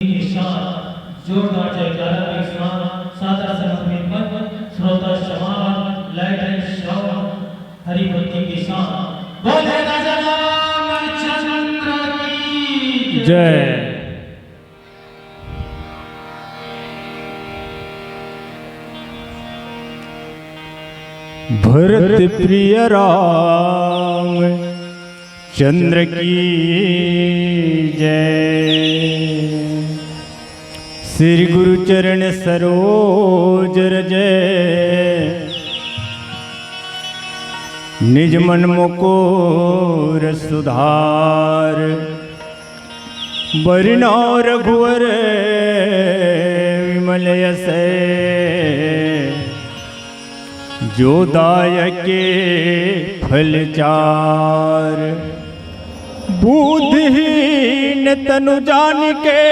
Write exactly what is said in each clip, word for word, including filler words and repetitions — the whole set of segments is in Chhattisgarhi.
के साथ जोरदार जयकारा के साथ सादर समर्पित मंच श्रोता समाज, light and sound, हरी बत्ती के साथ बोले राजा रामचंद्र की जय। भरत प्रिय राम चंद्र की जय। श्री गुरु चरण सरोज रज निज मन मुकुर सुधार। बरनउँ रघुवर विमल यश, जो दायक फल चार। बुद्धिहीन तनु जानिके,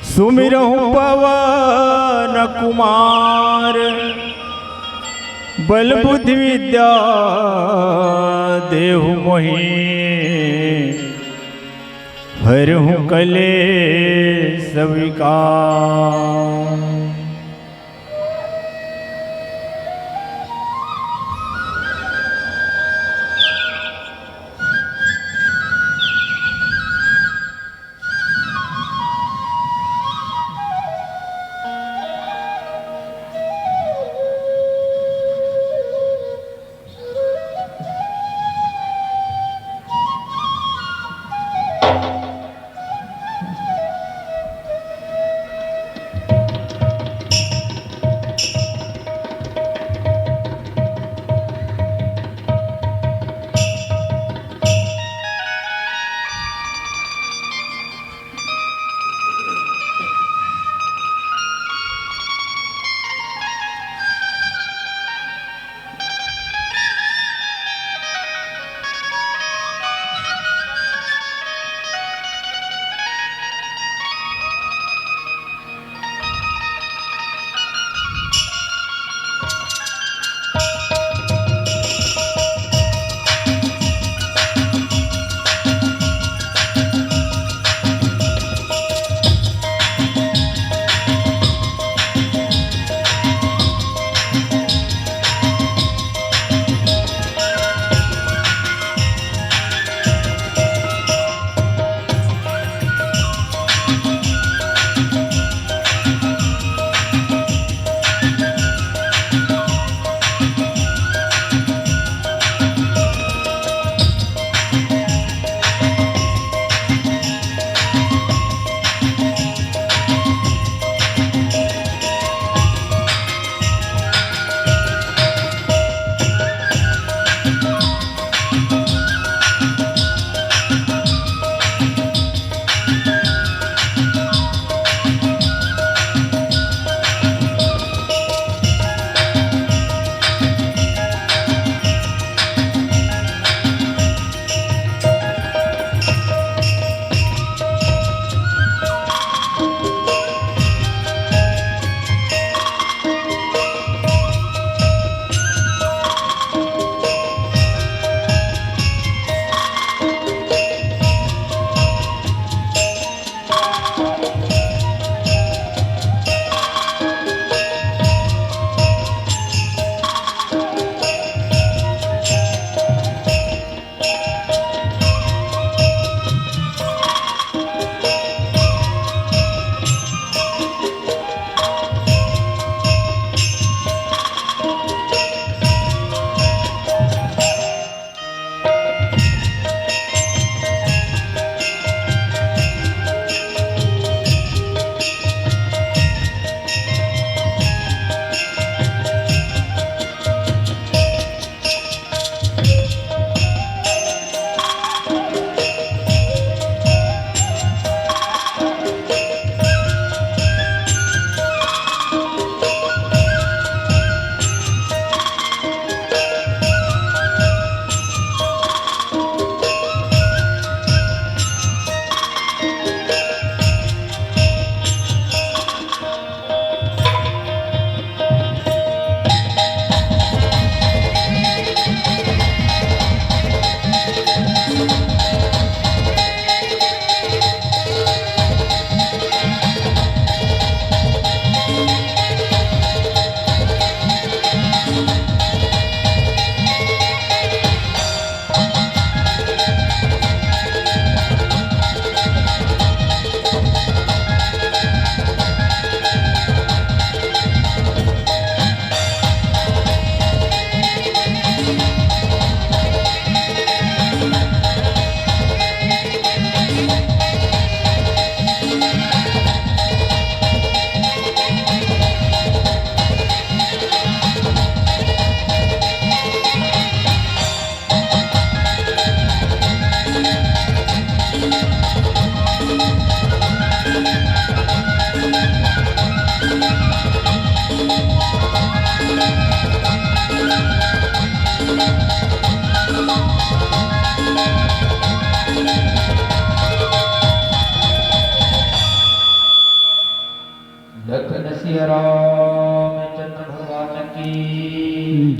सुमिरहु पवन कुमार। बल बुद्धि विद्या देहु मोहि, हरहु कलेस विकार।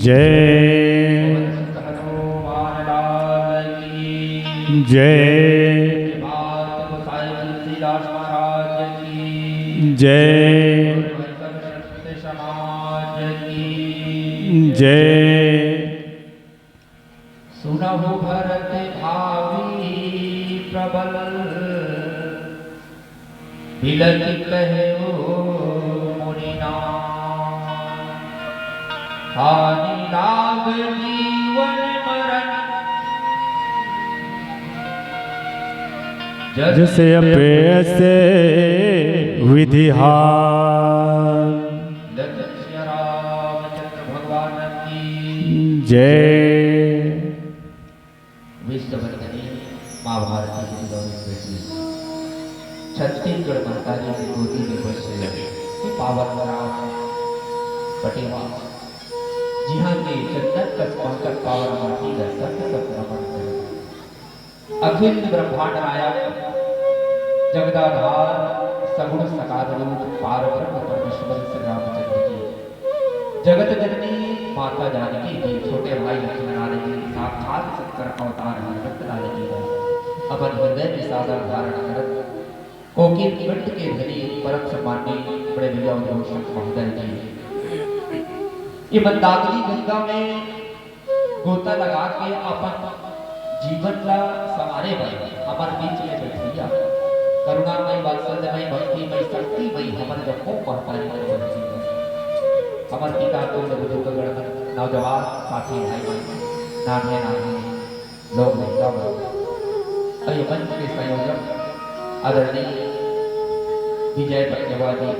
जय। हनुमान लाल की जय। बात गोसाई तुलसीदास महाराज की जय। वैष्णव सत्य समाज की जय। सुनहु भरत भावी प्रबल, बिलखि कहे ओ मुनिना। हानि लाग जीवन मरण, जस जस अपेस विधि हार। लखन सिया रामचंद्र भगवान की जय। विश्ववंदनी माँ भारती की गौरी बेटी, छत्तीसगढ़ महतारी की गोदी में बसे ये पावन ग्राम पटेवा, जिहाँ के चंदन कस महकत पावन माटी ला सत सत नमन करे। अखिल ब्रह्मांड नायक, जगदाधार, सगुण सकार रूप, पार ब्रह्म परमेश्वर श्री रामचंद्र जी, जगत जननी माता जानकी जी, छोटे भाई लक्ष्मण लाल जी, साक्षात शंकर अवतार हनुमंत लाल जी ला अपन हृदय में सादर धारण करत, कोकिल कंठ के धनी परम सम्माननीय बड़े भैया उद्घोषक महोदय जी, ये मंदाकिनी गंगा में गोता लगा के अपन जीवन ला संवारे बर हमर बीच में बैठइया, करुणामय, वात्सल्यमय, भक्तिमय, शक्तिमय हमर जम्मो महतारी के बहन जी, हमर पिता, तुल्य बुजुर्गगण, नौजवान साथी भाई मन, नान्हे नान्हे लोग लइका मन, अउ ये मंच के संयोजक आदरणीय विजय पटनेवा जी,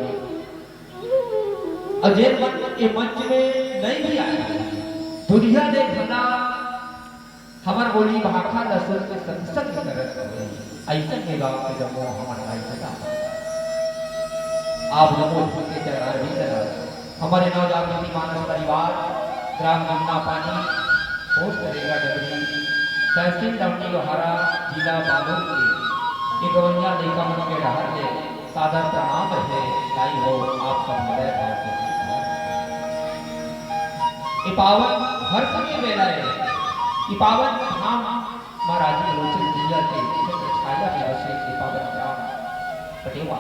अउ जेन मन ये मंच में नहीं भी आए, दुरिहा ले घला हमर बोली भाखा ल सुन के सत्संग करत हवे, अइसन में गाँव के जम्मो हमन ला इतना आप जम्मो के चरणार भी करत। हमर नवजागृति मानस परिवार, ग्राम गुमना पानी, पोस्ट रेगा डबरी, तहसील डमनी लोहारा, जिला बालोद के ये गवैया लइका मन के डहर ले सादर प्रणाम हे दाई हो, आप सब हृदय भाव के। ये पावन हर्ष के बेला हे, ये पावन धाम महाराज लोचन जिया के छत्र छाया में बसे ये पावन ग्राम पटेवा।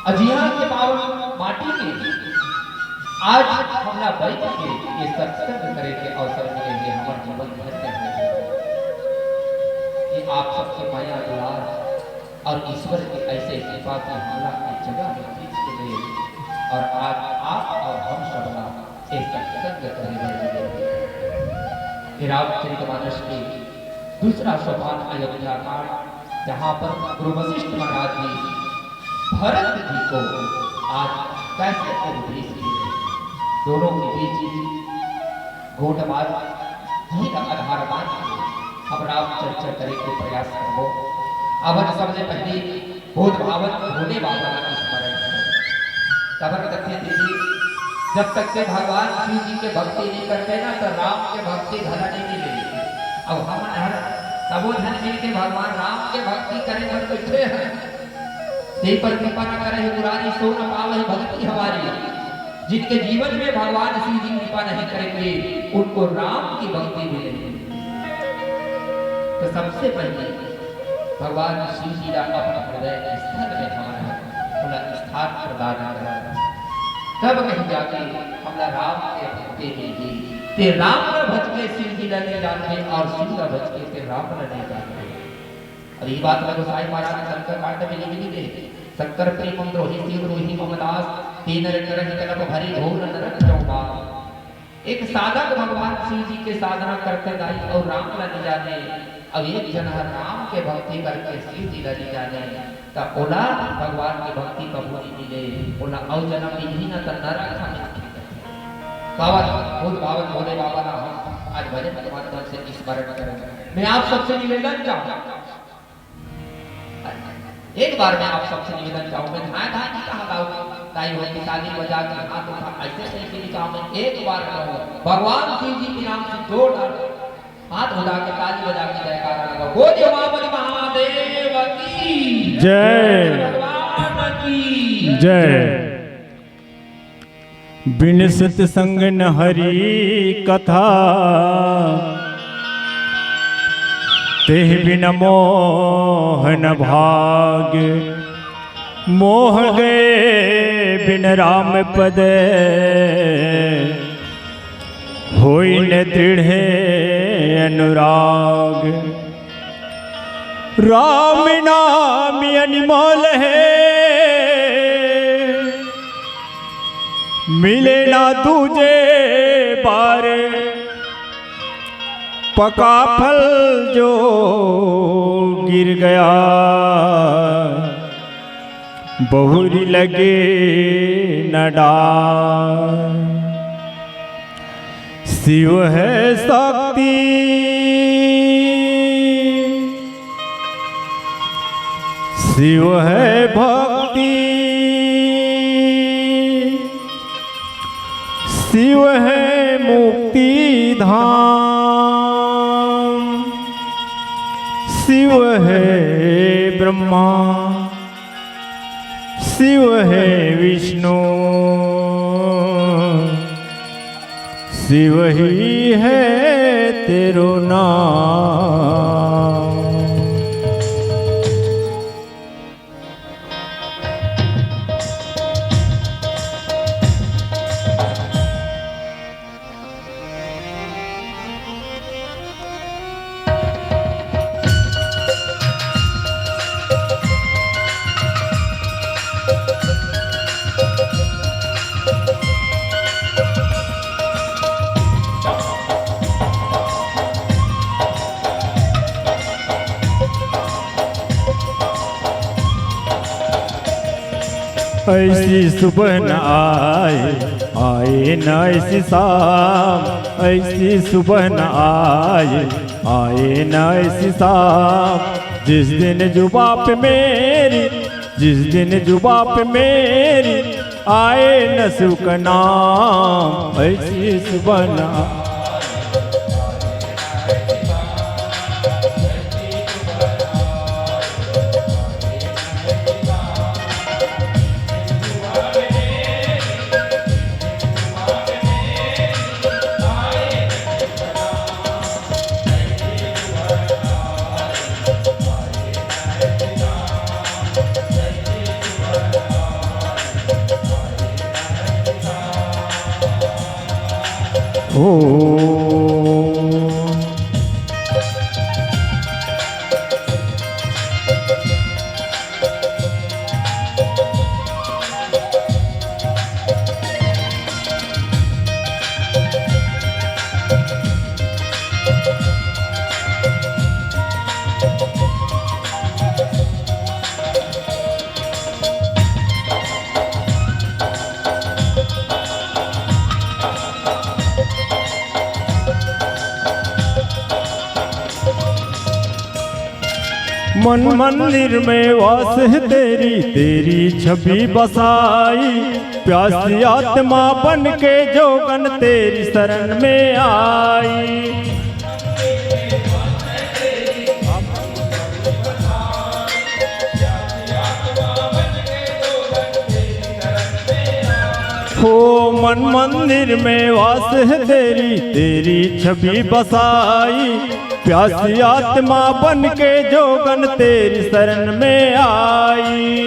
अउ जिहाँ के पावन माटी में आज हमला बैठ के ये सत्संग करे के अवसर मिले हे, हमर जीवन धन्य हे। ये आप सबके मया दुलार अउ ईश्वर के अइसे कृपा के हमला एक जगह में खींच के ले, अउ आज आप अउ हम सब ला ये सत्संग करे बर मिले। ये रामचरित मानस के दूसरा सोपान अयोध्या कांड, जहाँ पर गुरु वशिष्ठ महाराज जी भरत जी को आज कैसे उपदेश दे रहे हैं, दोनों के बीच गोठ बात ही का आधार मान के हम राम चर्चा करे के प्रयास करबो। अपन सबले पहले बोध भावन भोले बाबा का स्मरण करो। तबर कथे दीदी, जब तक के भगवान शिव जी के भक्ति नहीं करते ना, तो राम के भक्ति घला नहीं मिले। अब हम हर सबो झन मिल के भगवान राम के भक्ति करे बर बैठे हैं। जे पर कृपा न करे हे मुरारी, सो न पावे भक्ति हमारी। जिनके जीवन में भगवान शिव जी कृपा नहीं करेंगे, उनको राम की भक्ति भी नहीं होगी। तो सबसे पहले भगवान शिव जी ला अपन हृदय स्थल में हमन ह ओला स्थान प्रदान करन, तब कहीं जाके हमला राम के भक्ति मिलही। ते राम ला भज के शिव जी ला नहीं जानते, और शिव ला भज के ते राम ला नहीं जानते। अब ये बात ला गोसाई महाराज शंकर कांड में लिख दी, शंकर प्रेम द्रोही शिव रोही मम दास, तीन नर करहि कलप भरी घोर नरक चौबास। एक साधक भगवान शिव जी के साधना करथे दाई अउ राम ला नहीं जाने, अउ एक झन ह राम के भक्ति करके शिव जी ला नहीं जाने, त ओला भगवान के भक्ति कभू नहीं मिले, ओला अउ जन्म मिलही न त नरक ह मिलही। बाबा, बोध भावन भोले बाबा ला हम आज भजन के माध्यम से स्मरण करें। मैं आप सबसे निवेदन चाहूँ, एक बार मैं आप सबसे निवेदन चाहूँ, मैं धाए धाए नहीं कहा गाऊँ, ताई हो कि ताली बजा के हाथ उठा, ऐसे नहीं कि चाहूँ, मैं एक बार कहूँ, भगवान शिव जी के नाम से जोरदार हाथ उठा के ताली बजा के जयकारा लगाओ। बोलिए उमापति महादेव की जय। भगवान की जय। बिन सतसंग न हरि कथा, तेहि बिन मोह न भाग। मोह गए बिन राम पद, होई न दृढ़ अनुराग। राम नाम अनमोल है, मिले ना दूजे बार। पका फल जो गिर गया, बहुरी लगे न डार। शिव है शक्ति, शिव है भक्ति, शिव है मुक्ति धाम, शिव है ब्रह्मा, शिव है विष्णु, शिव ही है तेरो नाम। ऐसी सुबह न आए, आए न ऐसी शाम, ऐसी सुबह न आए, आए न ऐसी शाम। जिस दिन जुबां पे मेरी, जिस दिन जुबां पे मेरी आए न शिव का नाम, ऐसी सुबह न आए। मन मंदिर में वास है तेरी, तेरी छवि बसाई। प्यासी आत्मा बन के जोगन तेरी शरण में आई। हो मन मंदिर में वास है तेरी, तेरी छवि बसाई। प्यासी आत्मा बन के जोगन तेरी शरण में आई।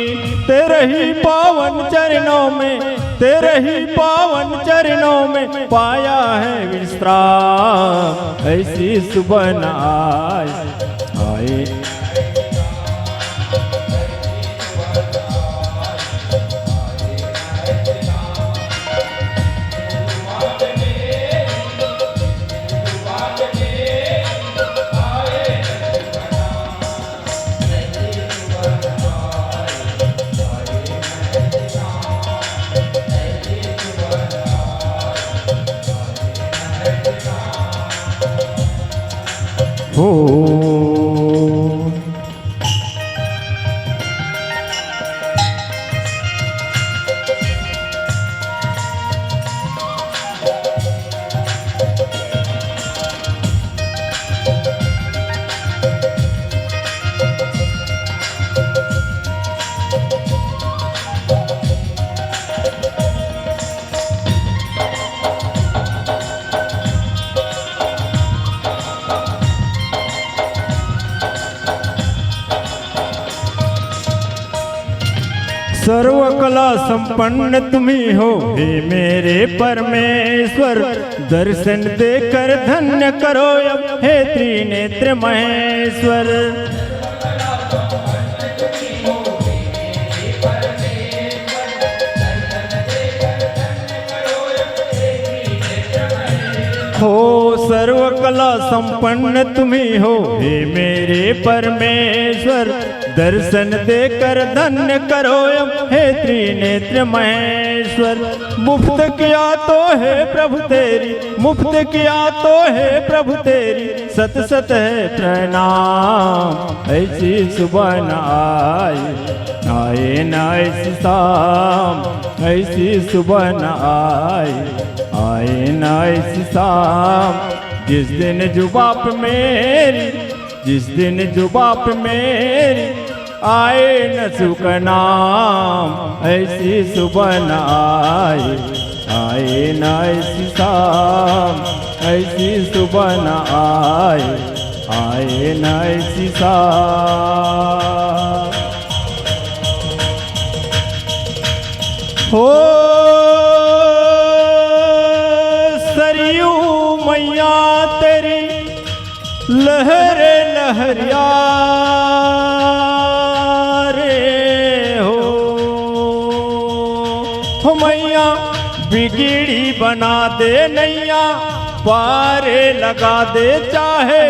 तेरे ही पावन चरणों में, तेरे ही पावन चरणों में पाया है विश्राम। ऐसी सुबह न आए, आए। हो। सर्व कला संपन्न तुम्ही हो हे मेरे परमेश्वर, दर्शन देकर धन्य करो अब हे त्रिनेत्र महेश्वर। हो सर्व कला संपन्न तुम्ही हो हे मेरे परमेश्वर, दर्शन देकर धन्य करो अब हे त्रिनेत्र महेश्वर। मुफ्त किया तो है प्रभु तेरी, मुफ्त किया तो है प्रभु तेरी, सत सत है प्रणाम। ऐसी सुबह न आए, आए न ऐसी शाम, ऐसी सुबह न आए, आए न ऐसी शाम। जिस दिन जुबाप मेरी, जिस दिन जुबाप मेरी, आए न सुख नाम, ऐसी सुबह न आए, आए न ऐसी शाम, ऐसी सुबह न आए, आए न ऐसी शाम। हो सरयू मैया तेरी लहर लहरिया रे हो। हो मैया बिगड़ी बना दे नैया, पारे लगा दे चाहे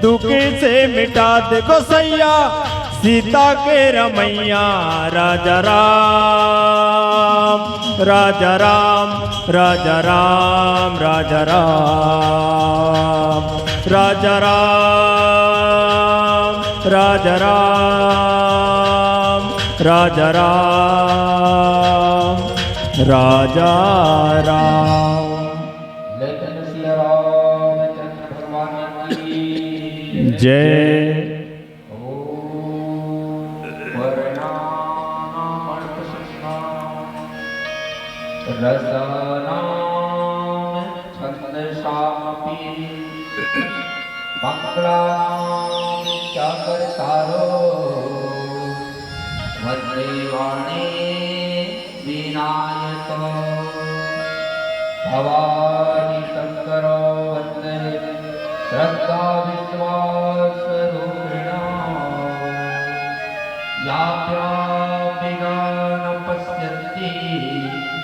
दुख से मिटा दे गोसैया। सीता के रमैया राजा राम, राजा राम, राजा राम, राजा राम, राजा राम, राजा राम, राजा राम, राजा राम। लेकिन सिया रामचंद्र भगवान की जय। ॐ वर्णानामल्पशेषाणां रसानां छन्दसामपि मङ्गलानां च कर्तारो वन्दे वाणी विनायक। भवानी शंकरो वंदे श्रद्धा विश्वास रूपिणा। याभ्यां विघ्नाः पश्यन्ति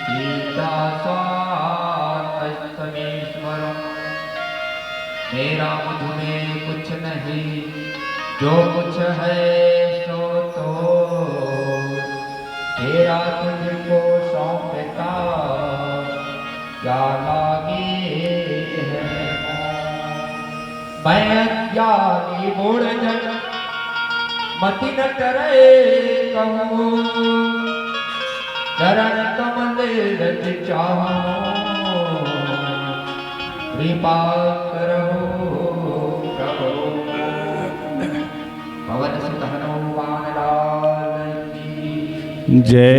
सिद्धासान्तस्तमेश्वरम्। मेरा मुझ में कुछ नहीं, जो कुछ है सो तो तेरा तुझको सौंपता, क्या लागे है मोह। मैं अज्ञानी मूढ़ जन, मति न टरे कहूँ, चरण कमल रज चाहूँ। कृपा करो प्रभु। पवन सुत हनुमान लाल की जय।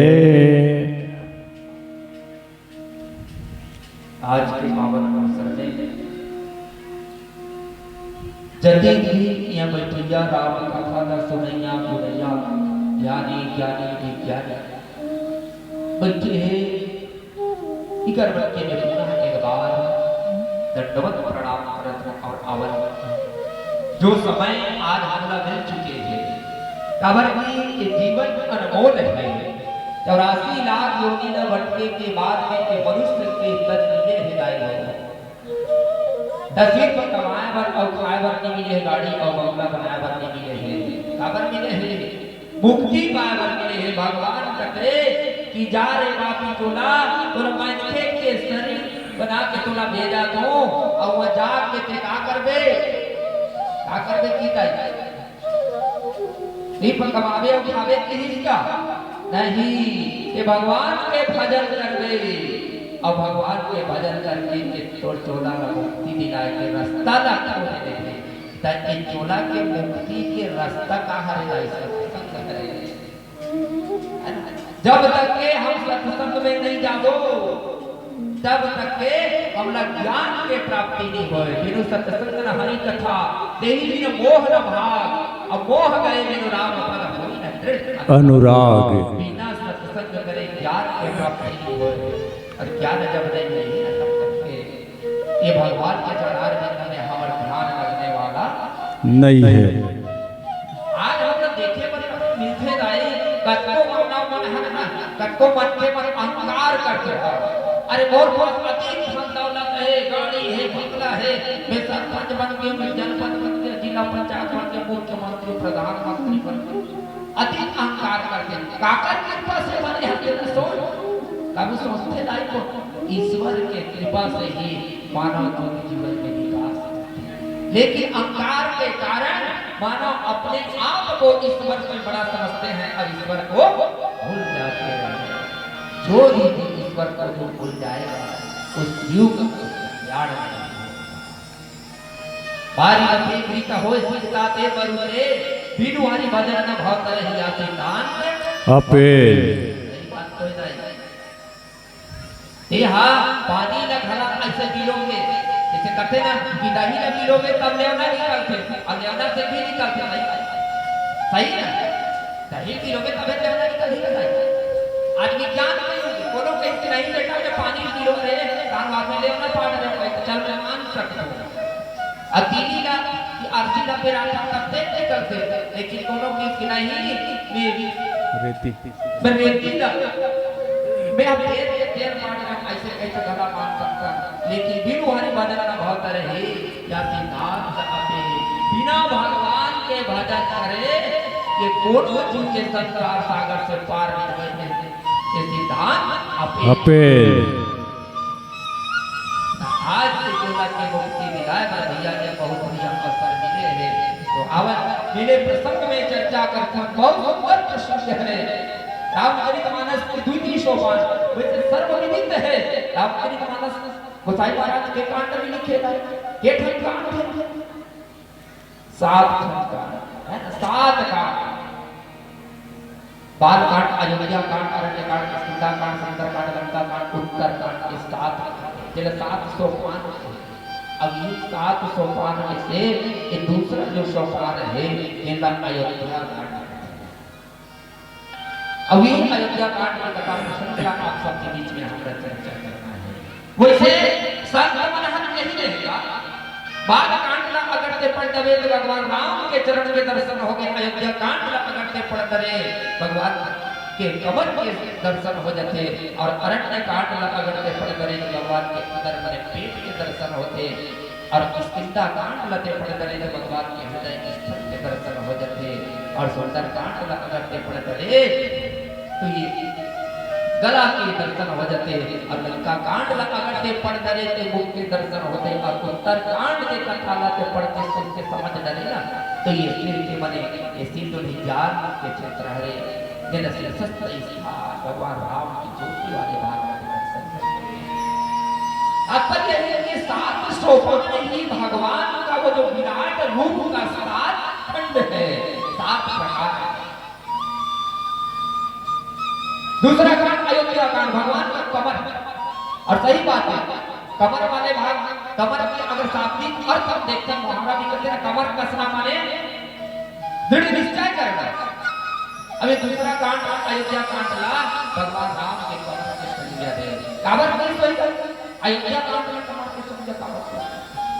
आज के पावन अवसर में जतेक भी इहाँ बइठइया राम कथा ला सुनइया, गुनइया, ज्ञानी, ज्ञानी, विज्ञानी बइठे हे, इकर मन के में पुनः एक बार दंडवत प्रणाम करत हूँ अउ आवन जो समय आज हमला मिल चुके हे, काबर कि ये जीवन अनमोल हे। चौरासी लाख योनि ला भटके के बाद में ये मनुष्य के तन मिले हे दाई हो। त सिर्फ कमाए बर अउ खाए बर नइ मिले हे, गाड़ी अउ बंगला बनाए बर नइ मिले हे। काबर मिले हे? मुक्ति पाए बर मिले हे। भगवान कथे कि जा रे पापी टोला, तोला मनखे के शरीर बना के तोला भेजा तो, अउ वहाँ जाके ते का करबे? का करबे की दाई? सिर्फ कमाबे अउ खाबे किहिस का? नहीं, ये भगवान के भजन करबे, अउ भगवान के भजन करके ये तोर टोला ला मुक्ति दिलाए के रास्ता ला खोले देबे। त ये टोला के मुक्ति के रास्ता का हरे ला? सत्संग हरे। जब तक के हम सत्संग में नहीं जाबो, तब तक के हमला ज्ञान के प्राप्ति नहीं होय। बिनु सत्संग न हरि कथा, तेहि बिनु मोह न भाग। अब मोह गए बिनु राम पद होई न दृढ़ अनुराग। बिना सत्संग ज्ञान के प्राप्ति नहीं होय, अउ ज्ञान जब नहीं मिलही ना, तब तक के ये भगवान के चरणार बिंद में हमर ध्यान लगने वाला नहीं है। आज हम लोग देखे बर मिलथे दाई, कतको मानव मन है ना, कतको मनखे मन अहंकार करथे। अरे मोर पास अतीत धन दौलत है, गाड़ी है, बंगला है, मैं सरपंच बन के, मैं जनपद बन के, जिला पंचायत बन के, मुख्यमंत्री, प्रधानमंत्री बन के, अति अहंकार करथे। काकर कृपा से बने हन तेला सोच। कभी सोचथे नहीं को, ईश्वर के कृपा से ही मानव के जीवन में विकास होथे। लेकिन अहंकार के कारण मानव अपने आप को ईश्वर से बड़ा समझते हैं और ईश्वर को भूल जाते हैं। जो भी जीव ईश्वर को जो भूल जाएगा, उस जीव का कोई कल्याण नहीं होगा। बारी अपेख रीत होय सिरता ते बरु रे, बिनु हरि भजन न भव तरहि आसी तान। अपेल। सही बात तो है दाई। ए हा, पानी ला घला ऐसे गिलोगे, जैसे कहते ना कि दही ला गिलोगे तब लेवना निकलथे, अउ लेवना से घी निकलथे नहीं। सही ना? दही गिलोगे तबे लेवना निकलही का दाई। आज विज्ञान के युग, कोनो कहिस कि नहीं बेटा, मैं पानी गिलों रे, तान बाद में लेवना पाट रहे, तो चल मैं मान सकता हूँ। अउ चीनी ला कि अरसी ला पेराथन तब तेल निकलथे, लेकिन कोनो कहिस कि नहीं, मैं रेती। मैं रेती ला, मैं अब तेल के तेल पाट रहे, ऐसे कैसे गला मान सकता? लेकिन बिनु हरि भजन न भव तरहि, या सिद्धांत अपे। बिना भगवान के भजन करे, ये कोनो जीव के संसार सागर से पार नहीं होए, ये सिद्धांत अपे। अपे। आज के टोला के मुक्ति दिलाए बर भैया के बहुत बढ़िया अवसर मिले हे। तो आवन मिले प्रसंग में चर्चा करथन, बहुत सुंदर प्रसंग है। रामचरित मानस के दुई सोपान, वैसे सर्वविदित है। रामचरित मानस गोसाई महाराज के कांड भी लिखे हे, के ठन कांड हे? सात ठन कांड, है ना? सात कांड। बाल कांड, अयोध्या कांड, अरण्य कांड, किष्किंधा कांड, सुंदर कांड, लंका कांड, उत्तर कांड, ये सात कांड। जेला सात सोपान हे। अब ये सात सोपान में से ये दूसरा जो सोपान है, ये ला अयोध्या कांड। अब ये अयोध्या कांड की कथा प्रसंग का आप सबके बीच में हमरा चर्चा करना है। वैसे संत मन हन यही रहेगा, बाल कांड ला अगर ते पढ़ डबे तो भगवान राम के चरण में दर्शन हो गए, अयोध्या कांड ला अगर ते पढ़ डरे भगवान के कमर के दर्शन हो जाते, और अरण्य कांड ला अगर ते पढ़ डरे तो भगवान के अंदर मने पेट के दर्शन होते। और किष्किंधा कांड ला ते पढ़ डरे तो भगवान के हृदय स्थल के दर्शन हो जाते, और सुंदर कांड ला अगर ते पढ़ डरे तो ये गला के दर्शन हो जाते, और लंका कांड ला अगर ते पढ़ डरे तो मुख के दर्शन होते, और उत्तर कांड के कथा ला ते पढ़ के सुन के समझ डरे ना, तो ये सिर के मने ये सिर तो नहीं जान के क्षेत्र हरे। जेला शीर्षस्थ स्थान भगवान राम की ज्योति वाले भाग में दर्शन करते हैं। तात्पर्य यह है कि सात सोपान ही भगवान का वो जो विराट रूप का सात खंड है, सात प्रकार है। दूसरा कांड अयोध्या कांड, भगवान का कमर। और सही बात है, कमर वाले भाग, कमर के अगर शाब्दिक अर्थ हम देखते हैं, मुहावरा भी कहते हैं, कमर कसना माने दृढ़ निश्चय करना। अभी दूसरा कांड अयोध्या कांड ला भगवान राम के कमर के संज्ञा दे। काबर के संज्ञा? अयोध्या कांड में कमर के संज्ञा काबर के?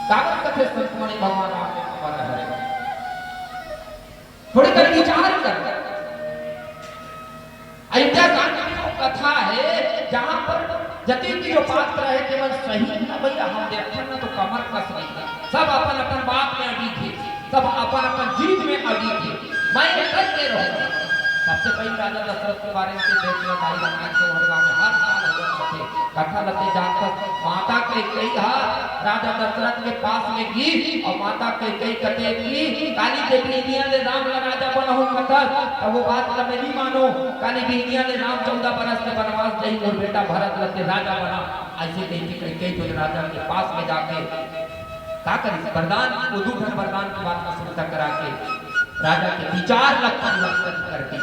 काबर कथे संत मन भगवान राम के कमर है? थोड़ी कर विचार कर। अयोध्या कांड में वो कथा है जहां पर जतिन की जो पात्र है केवल सही न भैया हम देखते ना तो कमर कस नहीं। सब अपन अपन बात में अड़ी थे, सब अपन अपन जीत में अड़ी थे। मैं करके रहूंगा। सबसे पहले राजा दशरथ के बारे में देखना भाई रामायण के हर गांव में हर साल हो जाते। कथा लते जाकर माता कैकेयी हा राजा दशरथ के पास में गिस और माता कैकेयी कथे कि काली देवी इनिया ले राम ला राजा बनाहूं कथस, तब वो बात ला मैं नहीं मानो। काली बिहनिया ले राम चौदह बरस के बनवास जाही, मोर बेटा भरत ला ते राजा बना। ऐसे कही के कैकेयी तो राजा के पास में जाके का करिस? वरदान, वो दू ठन वरदान की बात का सुनता करा के राजा के विचार ला परिवर्तन कर दी।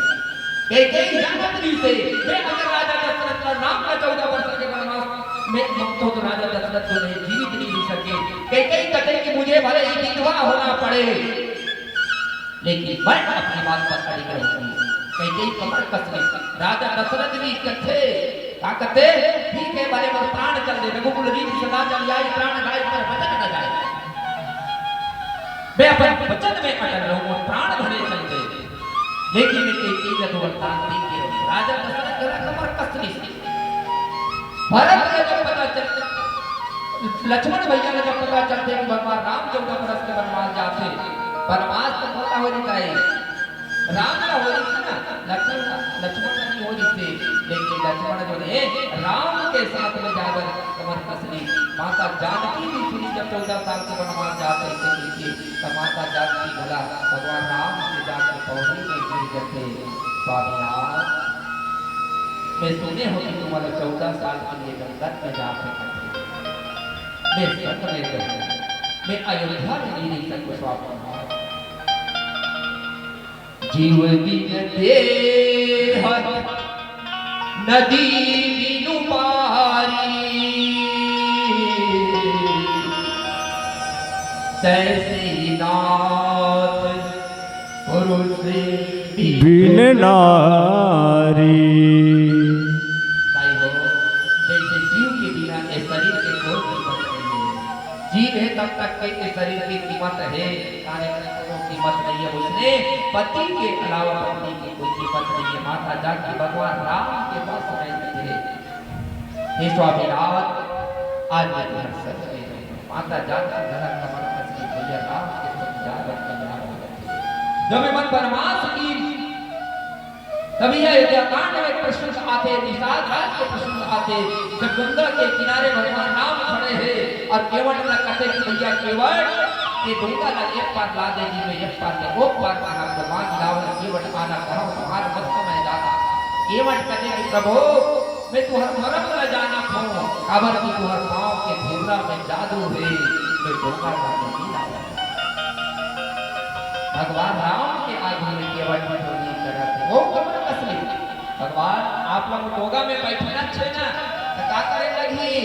कैकेयी जानत रहिसे, मैं अगर राजा दशरथ ला राम ला चौदह वर्ष के वनवास में, तो, तो राजा दशरथ जो है जीवित नहीं रह सके। कैकेयी कहते कि मुझे भले ही विधवा होना पड़े, लेकिन मैं अपनी बात पर अड़ी रहूंगी। कइके कमर कस लिस। राजा दशरथ जी कथे, का कथे? "ठीक हे, भले मोर प्राण चल दे, रघुकुल रीत सदा चल जाय, प्राण जाय पर वचन न जाय।" मैं अपन वचन में अटल रहूं, मोर प्राण भले चल दे, लेकिन मैं कइके ला तो वरदान दे के रहूं। राजा दशरथ घला कमर कस लिस। भरत ला जब पता चल, लक्ष्मण भैया ला जब पता चलथे कि भगवान राम चौदह बरस के वनवास जाथे, वनवास तो मोला हो नहीं जाए, राम ला हो रहिस ना, लक्ष्मण ला, लक्ष्मण ला नहीं हो रहिस हे, लेकिन लक्ष्मण जो हे राम के साथ में जाकर कमर कस लिस। माता जानकी भी सुनी जब चौदह साल के वनवास जाथे कहिके, त माता जानकी घला भगवान राम के जाके पौड़ी में गिर जथे। स्वामीनाथ, मैं सुने हों कि तुमन चौदह साल के लिए जंगल में जाथे। मैं संग में रहूं, मैं अयोध्या में नहीं रह सकूं स्वामीनाथ। जीव बिन देह नदी बिनु पारी, तैसी नाथ पुरुष बिन बिन नारी। नारी। भाई हो, जैसे जीव के बिना ये शरीर के कोई कीमत नहीं है। जीव है तब तक के ये शरीर की कीमत है, ताने कोनो कीमत नहीं है। उसने पति के अलावा पत्नी की कोई कीमत नहीं है। माता जानकी भगवान राम के पास गए थे, "हे स्वामीनाथ, आज मैं तुम्हारे संग में रहूं।" माता जानकी घला कमर कस के भैया राम के संग जाकर तैयार हो गए। जब मैं मन बनवास की तभी ये अयोध्या कांड में प्रसंग आथे, निषाद राज के प्रसंग आथे, जब गंगा के किनारे भगवान राम खड़े हे अउ केवट ला कथे कि भैया केवट, ये डोंगा ला एक पार ला दे जी, मैं एक पार ले ओ पार कहा, भगवान रावण केवट आना कहा, तुम्हार मत समय जाना। केवट कथे कि प्रभु, मैं तुहर मरम ला जानत हों, काबर कि तुहर पाँव के धुर्रा में जादू हे, मैं डोंगा ला नहीं लावत। भगवान राम के आगू में केवट मन नहीं करत हे। वो कमर कस लिस। भगवान, आप ला डोंगा में बैठना छे ना, त का करे लगही?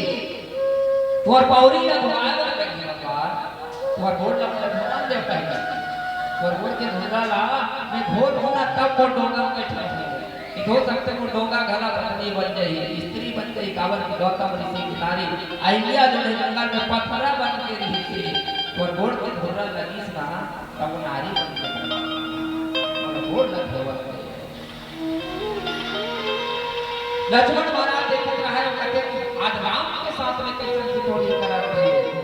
तुहर पौरी ला धोवाए बर लगही भगवान। तुहर गोड़ ला मैं धोवन दे पहले। तुहर गोड़ के धुर्रा ला मैं धो लूं ना, तब वो डोंगा में बैठना छे। कि हो सकथे वो डोंगा घला पत्नी बन जाही, स्त्री बन जाही, काबर कि गौतम ऋषि की नारी अहिल्या जो है जंगल में पथरा बन के रहिस हे, तोर गोड़ के धुर्रा लगिस ना, तब वो नारी बन के रहिस। मोर गोड़ लग गए। लक्ष्मण महाराज देखत रहे, वो कहते कि आज राम के साथ में कैसन ठिठोली करत हे।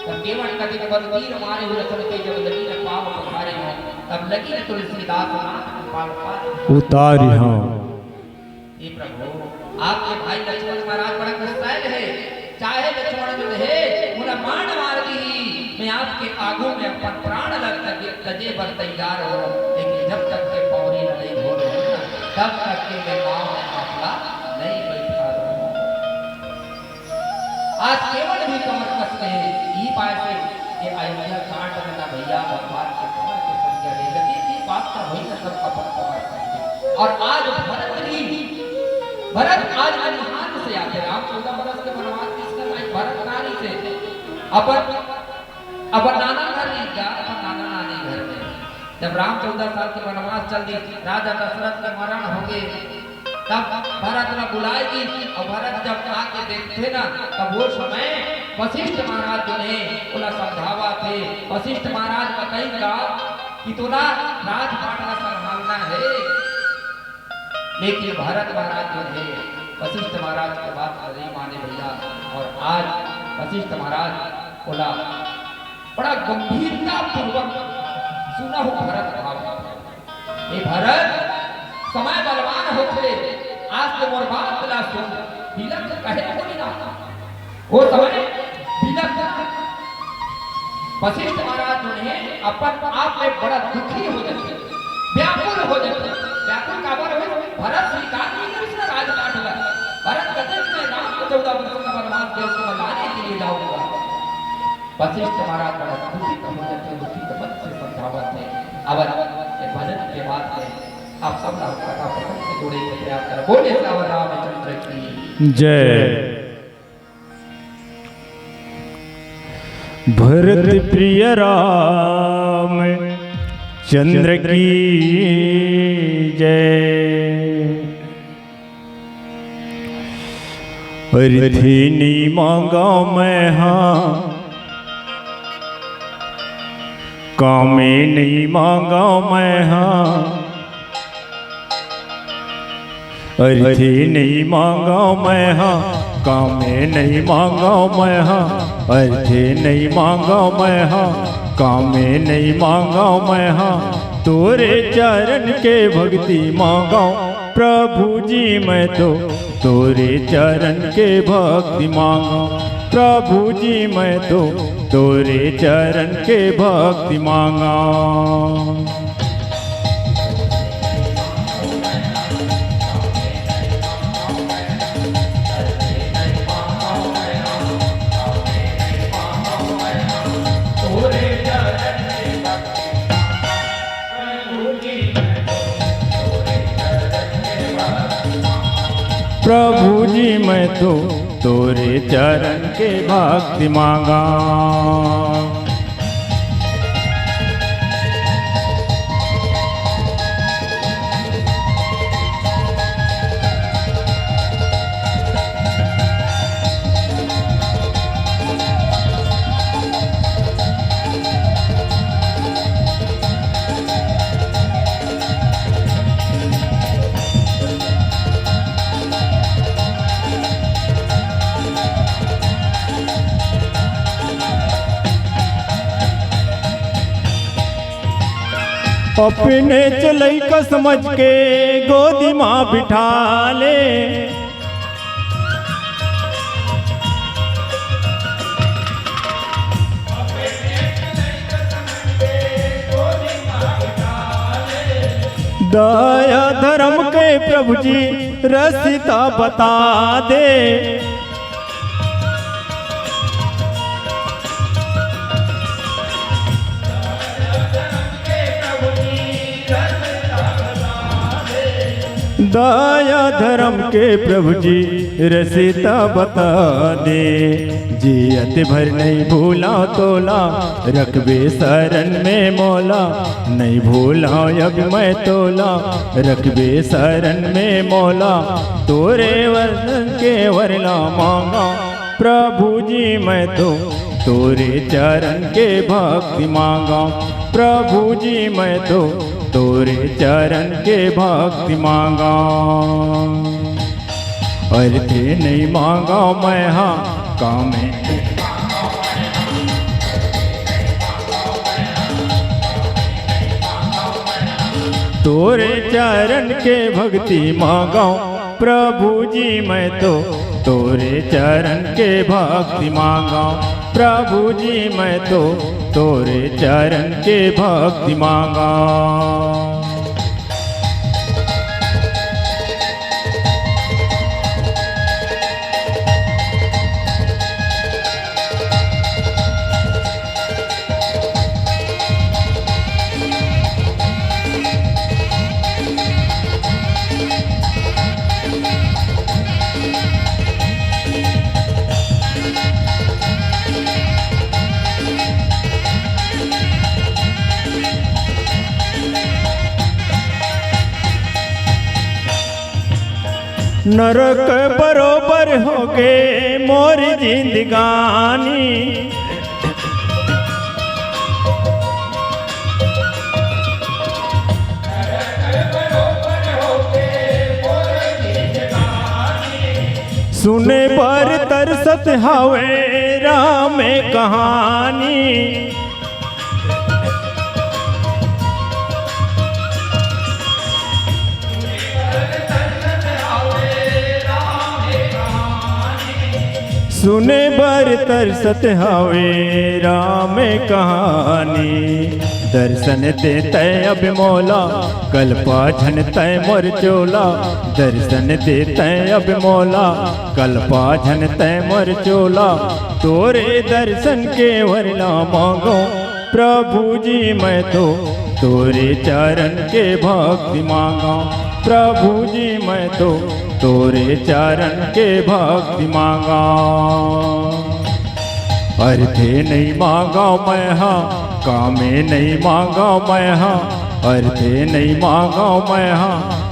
तब केवट कथे कि बल तीर मारे हुए लखन के जब लगी न पाव पखारे हो, तब लगी न तुलसीदास नाथ कृपाल पार। उतारी हो। हे प्रभु, आपके भाई लक्ष्मण महाराज बड़ा गुस्साइल हे, चाहे लक्ष्मण जो हे, मोला बाण मार दिही, मैं आपके आगू में अपन प्राण ला तजे, तजे बर तैयार हों, लेकिन जब तक के पौरी ला नहीं धो लूं ना, तब तक के मैं गांव में आपला नहीं बैठा रहूं। आज केवट भी कमर कस रहे, ई पाय से ये अयोध्या कांड में ना भैया भगवान के कमर के संग ले लगे, ई बात तो होई ना सब अपन कमर कस। और आज भरत भी, भरत आज ननिहाल से आके राम चौदह बरस के वनवास किस कर भाई भरत नारी से अपन, अपन नाना घर नहीं गया, अपन नाना नानी घर में जब राम चौदह साल के वनवास चल दी, राजा दशरथ के मरण हो गए, तब भरत ला बुलाए गिस, अउ भरत जब आके देखथे ना, तब वो समय वशिष्ठ महाराज जो हे, ओला समझावत हे। वशिष्ठ महाराज बताइस का कि तोला राजपाट ला संभालना हे, लेकिन भरत महाराज जो हे, वशिष्ठ महाराज के बात ला नहीं माने भैया। अउ आज वशिष्ठ महाराज ओला बड़ा गंभीरता पूर्वक सुना हो भरत भाव। हे भरत, समय बलवान होथे, आज तो मोर बात ला सुन, बिलख कहे होई ना। वो समय बिलख ना। वशिष्ठ महाराज जो हे अपन आप में बड़ा दुखी हो जाथे, व्याकुल हो जाथे। व्याकुल काबर होइस? भरत स्वीकार नहीं करिस ना राजपाट ला। भरत कथे कि मैं राम को चौदह वर्ष का वनवास दे, उसको मैं लाने के लिए जाऊंगा। वशिष्ठ महाराज बड़ा दुखित हो जाथे, दुखित मन से समझावत हे। अब ये भजन के बाद में आप सब लोग फटाफट से जोड़े के प्रयास करें। बोले सियावर रामचंद्र की जय। भरत प्रिय राम चंद्र की जय। अरथे नइ मांगा मैं हा, कामे नइ मांगा मैं हा। अरथे नइ मांगा मैं हा, कामे नइ मांगा मैं हा। अरथे नइ मांगा मैं हा, कामे नइ मांगा मैं हा। तोरे चरण के भक्ति मांगा प्रभु जी मैं तो, तोरे चरण के भक्ति मांगा प्रभु जी मैं तो, तोरे चरण के भक्ति मांगा। प्रभु जी मैं तो तोरे चरण के भक्ति मांगा। अपने चलई का समझ के गोदी मा बिठा ले। दया धर्म के प्रभु जी रसिता बता दे। दया धर्म के प्रभु जी रसिता बता दे। जियत भर नइ भूला तोला, रखबे शरण में मोला। नइ भूला अब मैं तोला, रखबे शरण में मोला। तोरे वरन के वरला मांगा प्रभु जी मैं तो, तोरे चरण के भक्ति मांगा प्रभु जी मैं तो, तोरे चरण के भक्ति मांगा। अरथे नइ मांगा मैं हा, कामे तोरे चरण के भक्ति मांगा प्रभु जी मैं तो, तोरे चरण के भक्ति मांगा प्रभु जी मैं तो, तोरे चरण के भक्ति मांगा। नरक बरोबर होगे मोर जिंदगानी। सुने बर तरसत हावे राम कहानी। सुने बर तरसत हावे राम कहानी। दर्शन देते अब मोला, कलपा झन तै मोर चोला। दर्शन देते अब मोला, कलपा झन तै मोर चोला। तोरे दर्शन के वरला मांगो प्रभु जी मैं तो, तोरे चरण के भक्ति मांगा प्रभु जी मैं तो, तोरे चरण के भक्ति मांगा। अर्थे नइ मांगव मैं हा, कामे नइ मांगव मैं हा, अर्थे नइ मांगव मैं हा,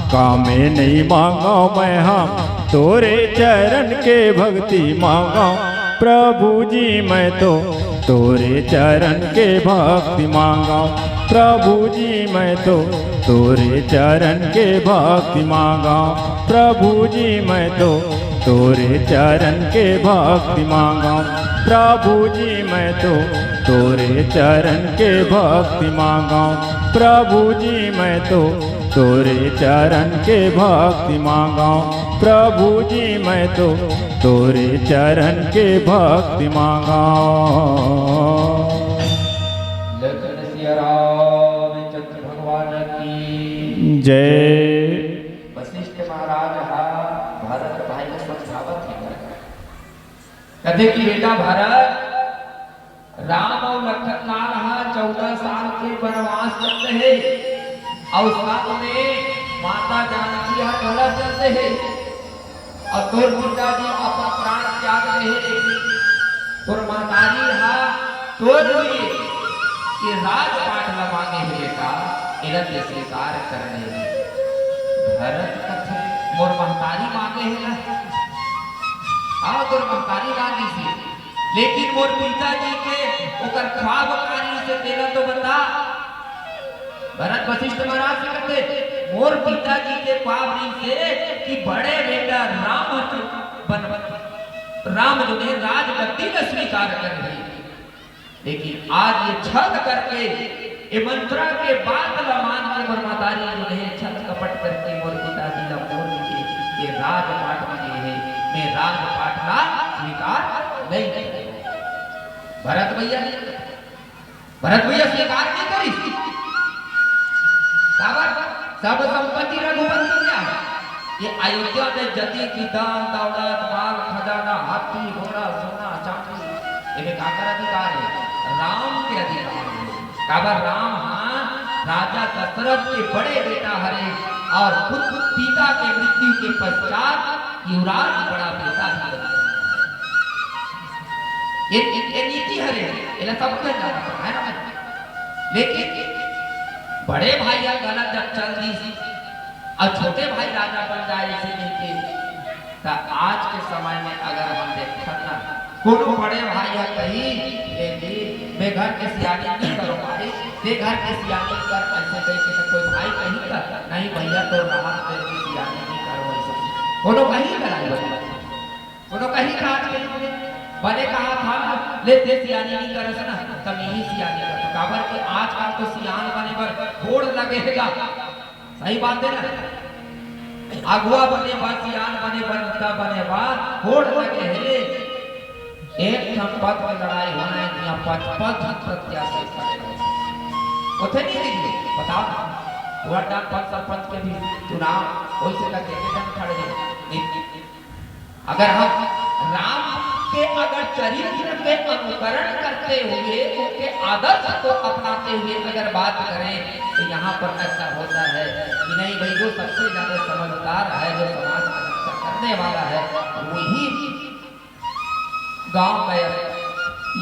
कामे नइ मांगव मैं हा, तोरे चरण के भक्ति मांगव प्रभु जी मैं तो, तोरे चरण के भक्ति मांगव प्रभु जी मैं तो, तोरे चरण के भक्ति मांगव प्रभु जी मैं तो, तोरे चरण के भक्ति मांगव प्रभु जी मैं तो, तोरे चरण के भक्ति मांगव प्रभु जी मैं तो, तोरे चरण के भक्ति मांगव प्रभु जी मैं तो, तोरे चरण के भक्ति मांगव। लखन सिया रामचंद्र भगवान की जय। वशिष्ठ महाराज हा भरत भाई ला समझावत हे। कथे कि बेटा भरत, राम अउ लखन लाल हा चौदह साल के वनवास चलत हे, अउ साथ में माता जानकी हा घला चलत हे, अउ तोर पिताजी अपन प्राण त्याग दे हे, लेकिन तोर महतारी हा तोर लिए ये राजपाट ला मांगे हे बेटा, एला ते स्वीकार कर ले। भरत कथे, मोर महतारी मांगे हे ना? हाँ, तोर महतारी मांगिस हे, लेकिन मोर पिताजी के ओकर ख्वाब का रिहिस हे तेला तो बता। भरत वशिष्ठ महाराज से कथे, मोर पिताजी के ख्वाब रिहिस हे कि बड़े बेटा राम बन, राम जो हे राजगद्दी ला स्वीकार करही। लेकिन आज ये छल करके, ये मंत्रा के बात ला मान के मोर महतारी जो हे छल कपट करके मोर पिताजी ला मोर के ये राजपाट में दिए हे, मैं राजपाट ला स्वीकार नहीं करूँ। भरत भैया नहीं, भरत भैया स्वीकार नहीं करिस। काबर? सब संपत्ति रघुपति के हे। ये अयोध्या में जति भी धन दौलत, माल खजाना, हाथी घोड़ा, सोना चांदी, एमे काकर अधिकार हे? राम के अधिकार हे। काबर? राम हा राजा दशरथ के बड़े बेटा हरे अउ पुत्र पिता के मृत्यु के पश्चात युवराज बड़ा बेटा ही बने। ये, ये नीति हरे, एला सब झन जानत हे ना। लेकिन बड़े भाई हा गलत जब चल दिस अउ छोटे भाई राजा बन जाए, इसे लेके, त आज के समय में अगर हम देखत ना, कोनो बड़े भाई हा कही, "ए जी, मैं घर के सियानी नहीं करो भाई, ते घर के सियानी कर," ऐसे कही कि कोई भाई कही का, "नहीं भैया, तो रहा, तेरे की सियानी नहीं करो," ऐसे कोनो कही का नहीं बता। कोनो कही का आज के बने कहा था, "ले ते सियानी नहीं करस ना, त मैं ही सियानी कर।" काबर कि आजकल तो सियान बने बर होड़ लगे हे गा। सही बात हे ना? अगुवा बने बर, सियान बने बर, नेता बने बर होड़ लगे हे। एक ठन पद के लड़ाई होना हे, इहाँ पचपन झन प्रत्याशी खड़े हे। ओथे नहीं दिखे, बताओ ना। वोट डाल पंच सरपंच के भी चुनाव, वैसे का देखे जन खड़े हे। अगर हम राम के अगर चरित्र के अनुकरण करते हुए, उनके आदर्श को अपनाते हुए अगर बात करें, तो यहाँ पर ऐसा होता है कि नहीं भाई, जो सबसे ज्यादा समझदार है, जो समाज की रक्षा करने वाला है, वही गांव का या,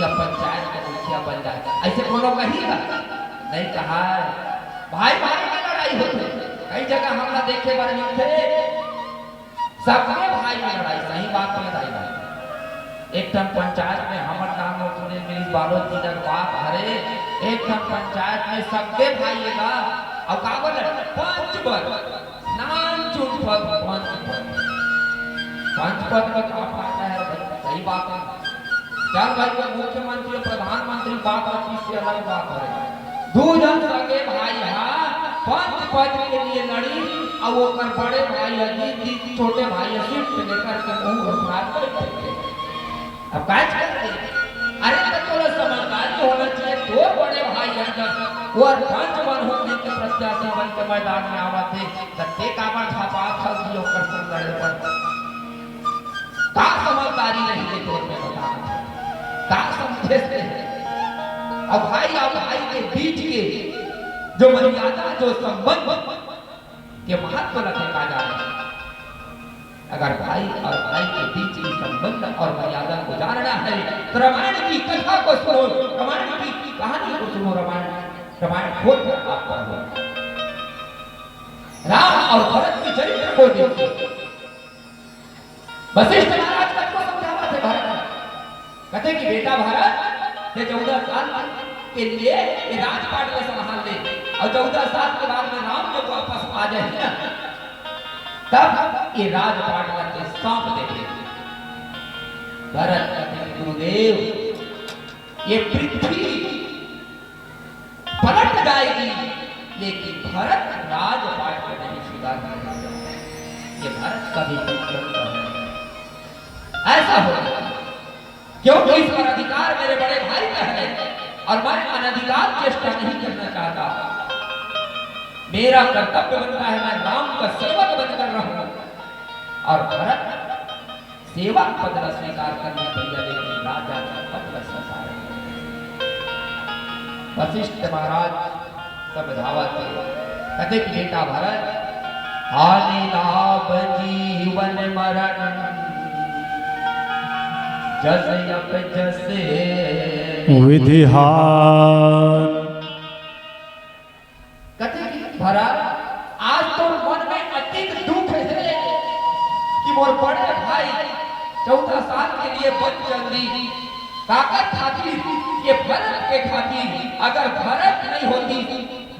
या पंचायत का मुखिया बन जाए। ऐसे कोनो कही का? नहीं कहा है। भाई भाई में लड़ाई होथे, कई जगह हमला देखे बर मिलथे। सबके भाई में लड़ाई, सही बात में लड़ाई। एक ठन पंचायत में हमर नाम अउ सुनील मिलिस बालोद जी के बात हरे, एक ठन पंचायत में सबके भाई एला, अउ का बोले, पंच बर, नानचुन पद, पंच पद, पंच पद में का फायदा हे भाई? सही बात हे। चल भाई, कोई मुख्यमंत्री, प्रधानमंत्री बात रखिस, ये अलग बात हरे। दू झन सगे भाई हा पंच पद के लिए लड़ी, अउ ओकर बड़े भाई हा जीत जीत, छोटे भाई हा सीट पे लेकर के मुंह घुटना बैठे। अब काज कर दे। अरे, तो तोला समझदारी होना चाहिए, तोर बड़े भाई हा जब वो पंच बन होके के प्रत्याशी बन के मैदान में आवत हे, त ते काबर झपात हस कि ओकर संग लड़े बर? का समझदारी रहिथे तोर में, बता? का समझे से? अब भाई अउ भाई के बीच के जो मर्यादा, जो संबंध के महत्व ला ते का जाने? अगर भाई और भाई के बीच की संबंध और मर्यादा को जानना है तो रामायण की कथा को सुनो, रामायण की कहानी को सुनो, रामायण, रामायण खोल कर आप पढ़ो। राम और भरत के चरित्र को देखो। वशिष्ठ महाराज कतको समझावत हे भरत ला। कथे कि बेटा भरत, ये चौदह साल के लिए ये राजपाट ला संभाल ले, और चौदह साल के बाद में राम जब वापस आ जाही ना, तब ये राजपाट ला तैं सौंप दे। भरत कथे कि गुरुदेव, ये पृथ्वी पलट जाएगी, लेकिन भरत राजपाट को नहीं सुधार पाएगा। ये भरत का भी कुकर्म है। ऐसा होगा, क्योंकि इस पर अधिकार मेरे बड़े भाई का है और मैं अनधिकार चेष्टा नहीं करना चाहता। मेरा कर्तव्य बनता है, मैं राम का सेवक बनकर रहूं और भरत सेवक पद ला स्वीकार कर ले भैया, लेकिन राजा का पद ला स्वीकार नहीं। वशिष्ठ महाराज समझावत हे, कथे कि बेटा भरत, हानि लाभ जीवन मरण, जस अप जस विधि हार। कथे कि भरत, आज तोर मन में अतिक दुख हे कि मोर बड़े भाई चौदह साल के लिए वन चल दी। काकर खातिर? ये भरत के खातिर। अगर भरत नहीं होती,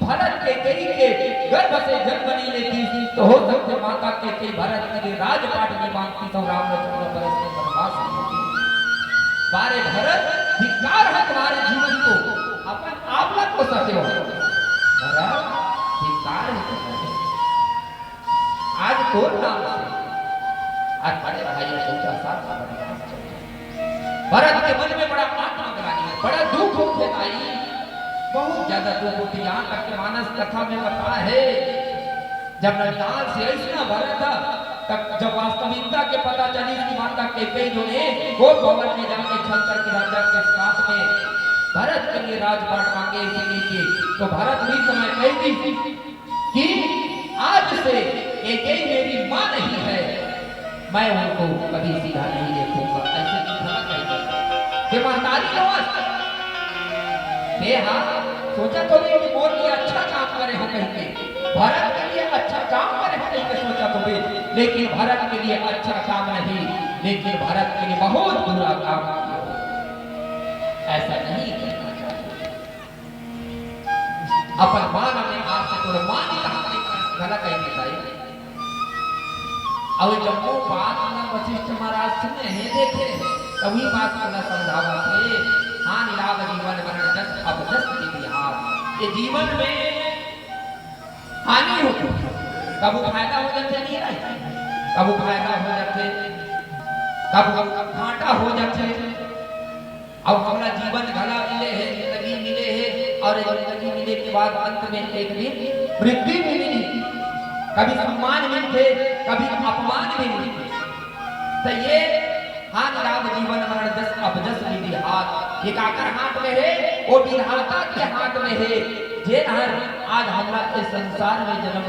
भरत कैकेयी के गर्भ से जन्म नहीं लेती, तो हो सकथे माता कैकेयी भरत के लिए राजपाट नहीं बांधती, तो राम ला चौदह बरस के वनवास नहीं होती। बारे भरत, धिक्कार है तुम्हारे जीवन को, अपन आप ला कोसत हो। भरत, धिक्कार है तुम्हारे। आज तोर नाम से आज बड़े भाई चौदह साल का वनवास चल रहा है। भरत के मन में बड़ा आत्मग्लानि है, बड़ा दुख होथे भाई, बहुत ज्यादा दुख होथे। यहाँ तक के मानस कथा में बता है, जब ननिहाल से अइसना भरत, तब जब वास्तविकता के पता चली कि माता कैकेयी जो ने गोप भवन में जाके छल करके राजा के साथ में भरत के लिए राजपाट मांगे, इसीलिए कि तो भरत भी समय कह दी कि आज से कैकेयी मेरी माँ नहीं है, मैं उनको कभी सीधा नहीं देखूंगा। ऐसे की भला कही, जे महतारी नवस, हे हा, सोचा तो नहीं कि मोर लिए अच्छा काम करे हो कह के, भरत के लिए अच्छा काम करे हो कह के सोचा तो भी, लेकिन भरत के लिए अच्छा काम नहीं, लेकिन भरत के लिए बहुत बुरा काम किया। ऐसा नहीं करना चाहिए। अपन माँ ला मैं आज से तोर माँ नहीं कहा, गलत है भाई। अउ जम्मो बात ला वशिष्ठ महाराज सुने हे, देखे, तभी बात ला समझावत हे। हानि लाभ जीवन मरण जस अप जस विधि हार। ये जीवन में हानि होथे, कभू फायदा हो जाथे, नहीं रहे, कभू फायदा हो जाथे, कभू घाटा हो जाथे। अब हमला जीवन घला मिले हे, जिंदगी मिले हे, और ये जिंदगी मिले के बाद अंत में एक दिन मृत्यु भी मिली। कभी सम्मान मिलथे, कभी अपमान भी मिलथे। तो ये हानि लाभ जीवन मरण जस अप जस विधि हार, ये काकर हाथ में हे? वो विधाता के हाथ में हे। जे हर आज हमला इस संसार में जन्म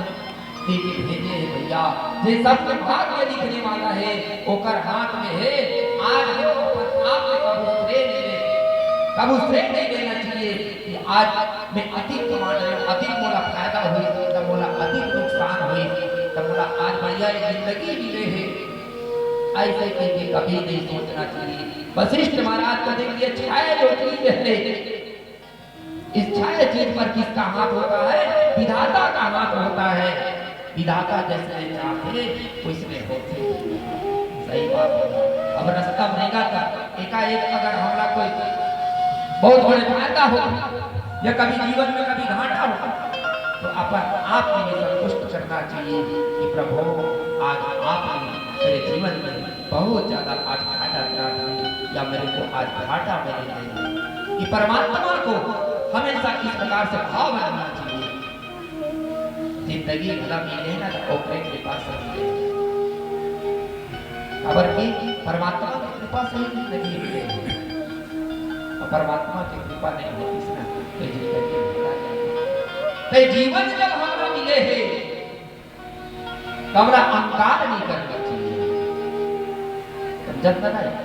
देके भेजे हे भैया, जे सबके भाग्य लिखने वाला हे, ओकर हाथ में हे। आज वो अपन आप में कभू श्रेय नहीं ले, कभू श्रेय नहीं लेना चाहिए कि आज मैं अधिक कमा रहे हूँ, अधिक मोला फायदा होइस, तब मोला अधिक नुकसान होइस, तब मोला आज बढ़िया एक जिंदगी मिले हे। ऐसे कह के कभी नहीं सोचना चाहिए। वशिष्ठ महाराज कथे कि ये छह जो चीज है, इस छह चीज पर किसका हाथ होता है? विधाता का हाथ होता है। विधाता जैसे चाहथे, वैसने होथे। सही बात है। अब रास्ता में रहेगा तो एकाएक अगर हमला कोई बहुत बड़े फायदा हो या कभी जीवन में कभी घाटा हो, तो अपन आप में ये संतुष्ट करना चाहिए कि प्रभु, आज आपने मेरे जीवन में बहुत ज्यादा आज फायदा करा दिया या मेरे को आज घाटा में नहीं दे दिया। कि परमात्मा को हमेशा इस प्रकार से भाव रखना चाहिए। जिंदगी भला मिले ना तो ओकरे कृपा से मिले। काबर कि परमात्मा के कृपा से ही जिंदगी मिले। और परमात्मा की कृपा नहीं होती ना, तो जिंदगी भला जाती। तो जीवन जब हमला मिले हे, तो हमला अहंकार नहीं करना चाहिए। जतना नहीं।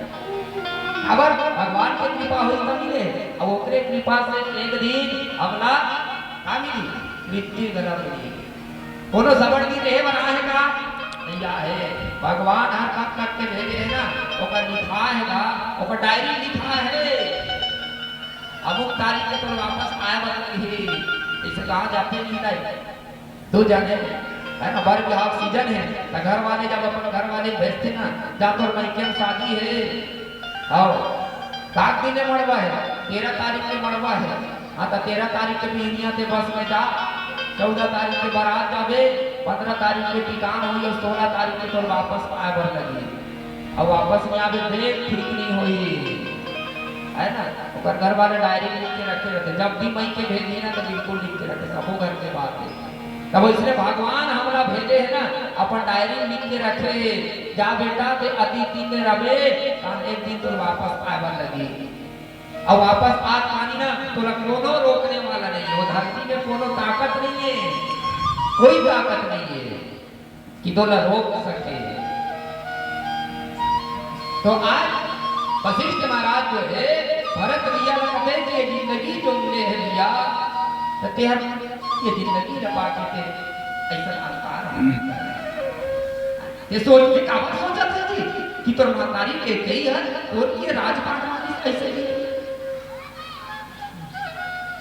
अबर भगवान के कृपा होई त मिले, अब ओकरे कृपा से एक दिन हमला का मिली? मृत्यु गला मिली। कोनो सबड़ दिन रहे बर आहे का? नहीं आहे। भगवान हर कब कब के भेजे हे ना, ओकर लिखा हे ना, ओकर डायरी लिखा हे। अमुक तारीख के तोर वापस आए बर लगही, इसे कहा जाते नहीं नहीं। तू जाने, है ना, बर बिहाव सीजन हे, त घर वाले जब अपन घर वाले भेजथे ना, "जा तोर मइके में शादी हे, आओ, सात दिन ले मड़वा हे, तेरह तारीख के मड़वा हे, हाँ, त तेरह तारीख के बिहनिया ते बस में जा, चौदह तारीख के बारात जाबे, पन्द्रह तारीख के टिकान होई अउ सोलह तारीख के तोर वापस आए बर लगही।" अब वापस में आबे, देख, ठीक नहीं होई, है ना? ओकर घर वाले डायरी लिख के रखे रहते, जब भी मइके भेजही ना, तो बिल्कुल लिख के रखे, सबो घर के बात हे। तब इसने भगवान हमला भेजे हे ना, अपन डायरी लिख के रखे हे, "जा बेटा, ते अतीत में रबे, कान एक दिन तोर वापस आए बर लगही।" अब वापस आत पानी ना, तोला कोनो रोकने वाला नहीं हे, वो धरती में कोनो ताकत नहीं हे, कोई ताकत नहीं हे। कि तोला रोक सके। तो आज वशिष्ठ महाराज जो हे, भरत भैया ला कथे कि ये जिंदगी जो मिले हे भैया, त तेहर ये जिंदगी ला पाके ते अइसन अहंकार हे। ये सोच के काबर सोचत हे जी कि तोर महतारी कैकेयी हर तोर ये राजपाट मानिस अइसे ही।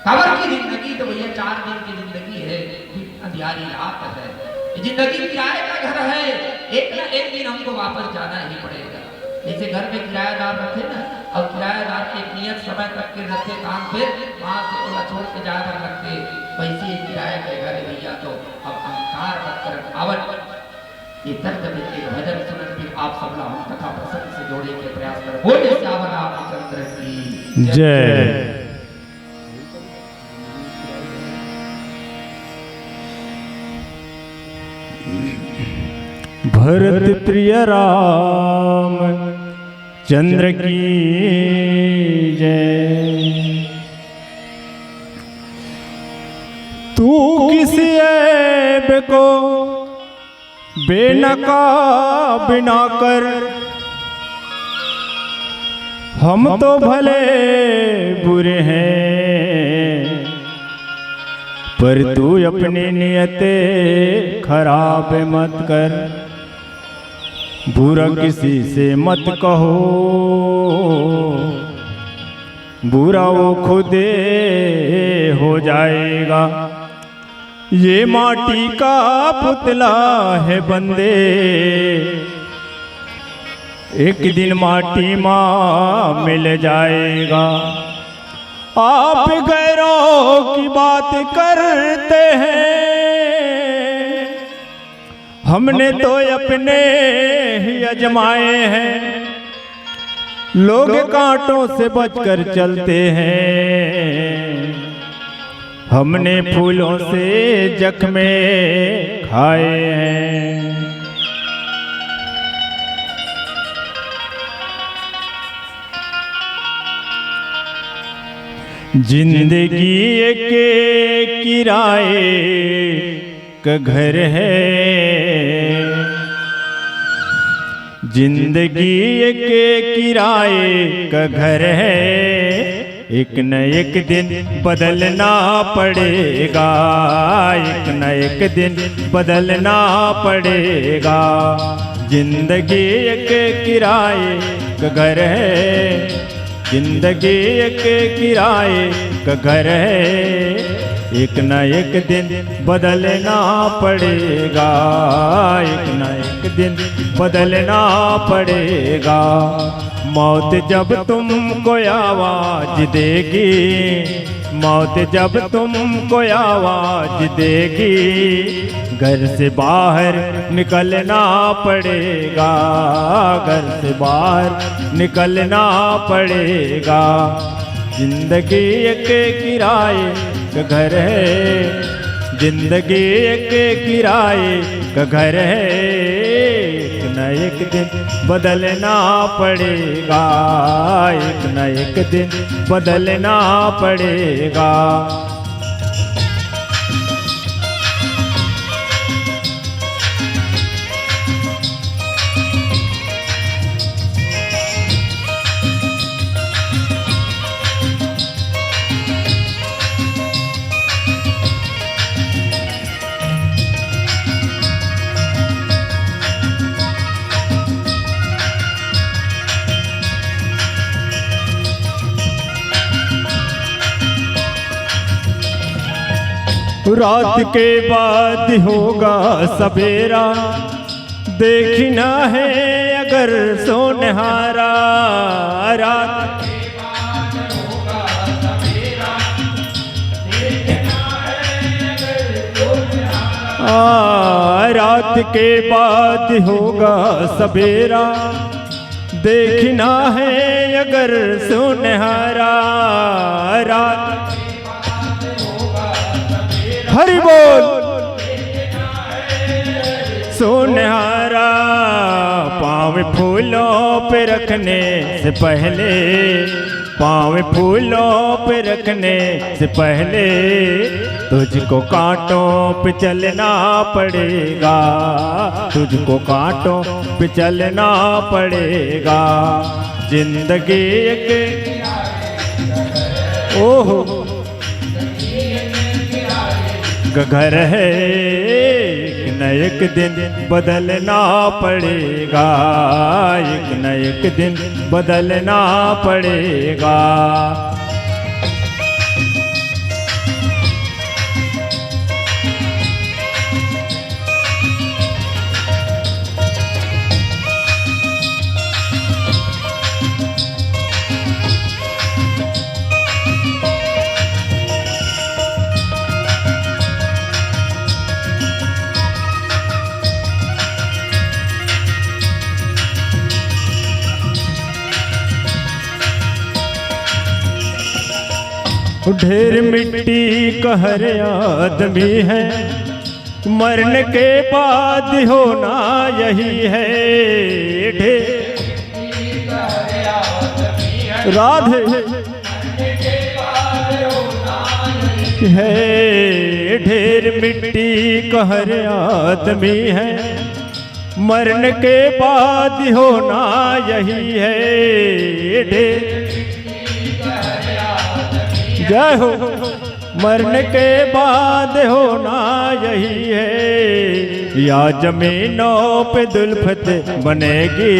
काबर की जिंदगी तो भैया चार दिन की जिंदगी हे, अंधियारी रात हे, ये जिंदगी किराए का घर हे, एक ना एक दिन हमको वापस जाना ही पड़ेगा। जैसे घर में किराएदार रथे ना, अउ किराएदार एक नियत समय तक के रथे काम पे, वहां से ओला छोड़ के जाए बर लगथे, वैसे ही किराए के घर हे भैया, तो अब अहंकार मत कर, आवत ये तर्ज में एक भजन सुनन, फिर आप सबला हम कथा प्रसंग से जोड़े के प्रयास करब। बोले सियावर रामचंद्र की जय। भरत प्रिय राम चंद्र की जय। तू किसी ऐब को बेनकाब ना कर, हम तो भले बुरे हैं, पर तू अपनी नियत खराब मत कर। बुरा किसी से मत कहो, बुरा वो खुद हो जाएगा। ये माटी का पुतला है बंदे, एक दिन माटी मा मिल जाएगा। आप गैरों की बात करते हैं, हमने तो अपने ही अजमाए हैं। लोग कांटों से बचकर चलते हैं, हमने फूलों से जख्मे खाए हैं। जिंदगी एक किराए का घर है, जिंदगी एक किराए का घर है। एक न एक दिन बदलना पड़ेगा, एक न एक दिन बदलना पड़ेगा। जिंदगी एक किराए का घर है, जिंदगी एक किराए का घर है, एक न एक दिन बदलना पड़ेगा, एक न एक दिन बदलना पड़ेगा। मौत जब तुमको आवाज देगी, मौत जब तुमको आवाज देगी, घर से बाहर निकलना पड़ेगा, घर से बाहर निकलना पड़ेगा। जिंदगी एक किराए का घर है, जिंदगी एक किराए का घर है। एक न एक दिन बदलना पड़ेगा, एक न एक दिन बदलना पड़ेगा। रात के बाद होगा सवेरा, देखना है अगर सोनहारा। रात, आ, रात के बाद होगा सवेरा, देखना है अगर सोनहारा। रात, हरि बोल। सोनहारा, पाँव फूलों पे रखने से पहले, पाँव फूलों पे रखने से पहले तुझको कांटों पे चलना पड़ेगा, तुझको कांटों पे चलना पड़ेगा। जिंदगी एक, ओहो, घर है, एक न एक दिन बदलना पड़ेगा, एक न एक दिन बदलना पड़ेगा। ढेर मिट्टी का हर आदमी है, मरने के बाद होना यही है। ढेर, राधे, है ढेर मिट्टी का हर आदमी है, मरने के बाद होना यही है। ढेर, जय हो। मरने के बाद होना यही है, या जमीनों पे दुल्फत बनेगी,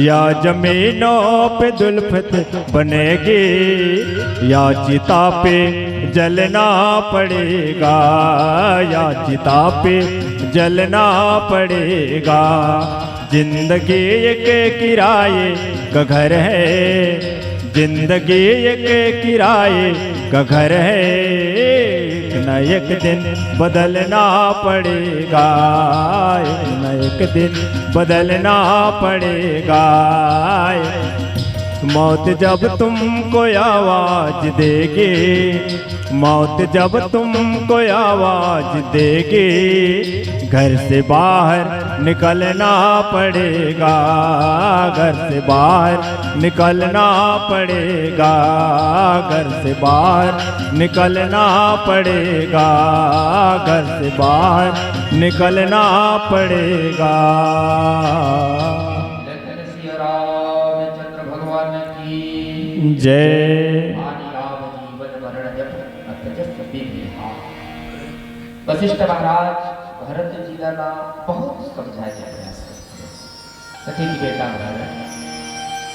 या जमीनों पे दुल्फत बनेगी, या चिता पे जलना पड़ेगा, या चिता पे जलना पड़ेगा। जिंदगी एक किराए का घर है, जिंदगी एक किराए का घर है, एक न एक दिन बदलना पड़ेगा, एक न एक दिन बदलना पड़ेगा। मौत जब तुमको आवाज देगी, मौत जब तुमको आवाज देगी, घर से बाहर निकलना पड़ेगा, घर से बाहर निकलना पड़ेगा, घर से बाहर निकलना पड़ेगा, घर से बाहर निकलना पड़ेगा। जय श्री रामचंद्र भगवान की जय। हानि लाभ जीवन मरण जप अत जस विधि हार। वशिष्ठ महाराज भरत जी ला ना बहुत समझाए के प्रयास करते हैं। कथे कि बेटा भरत,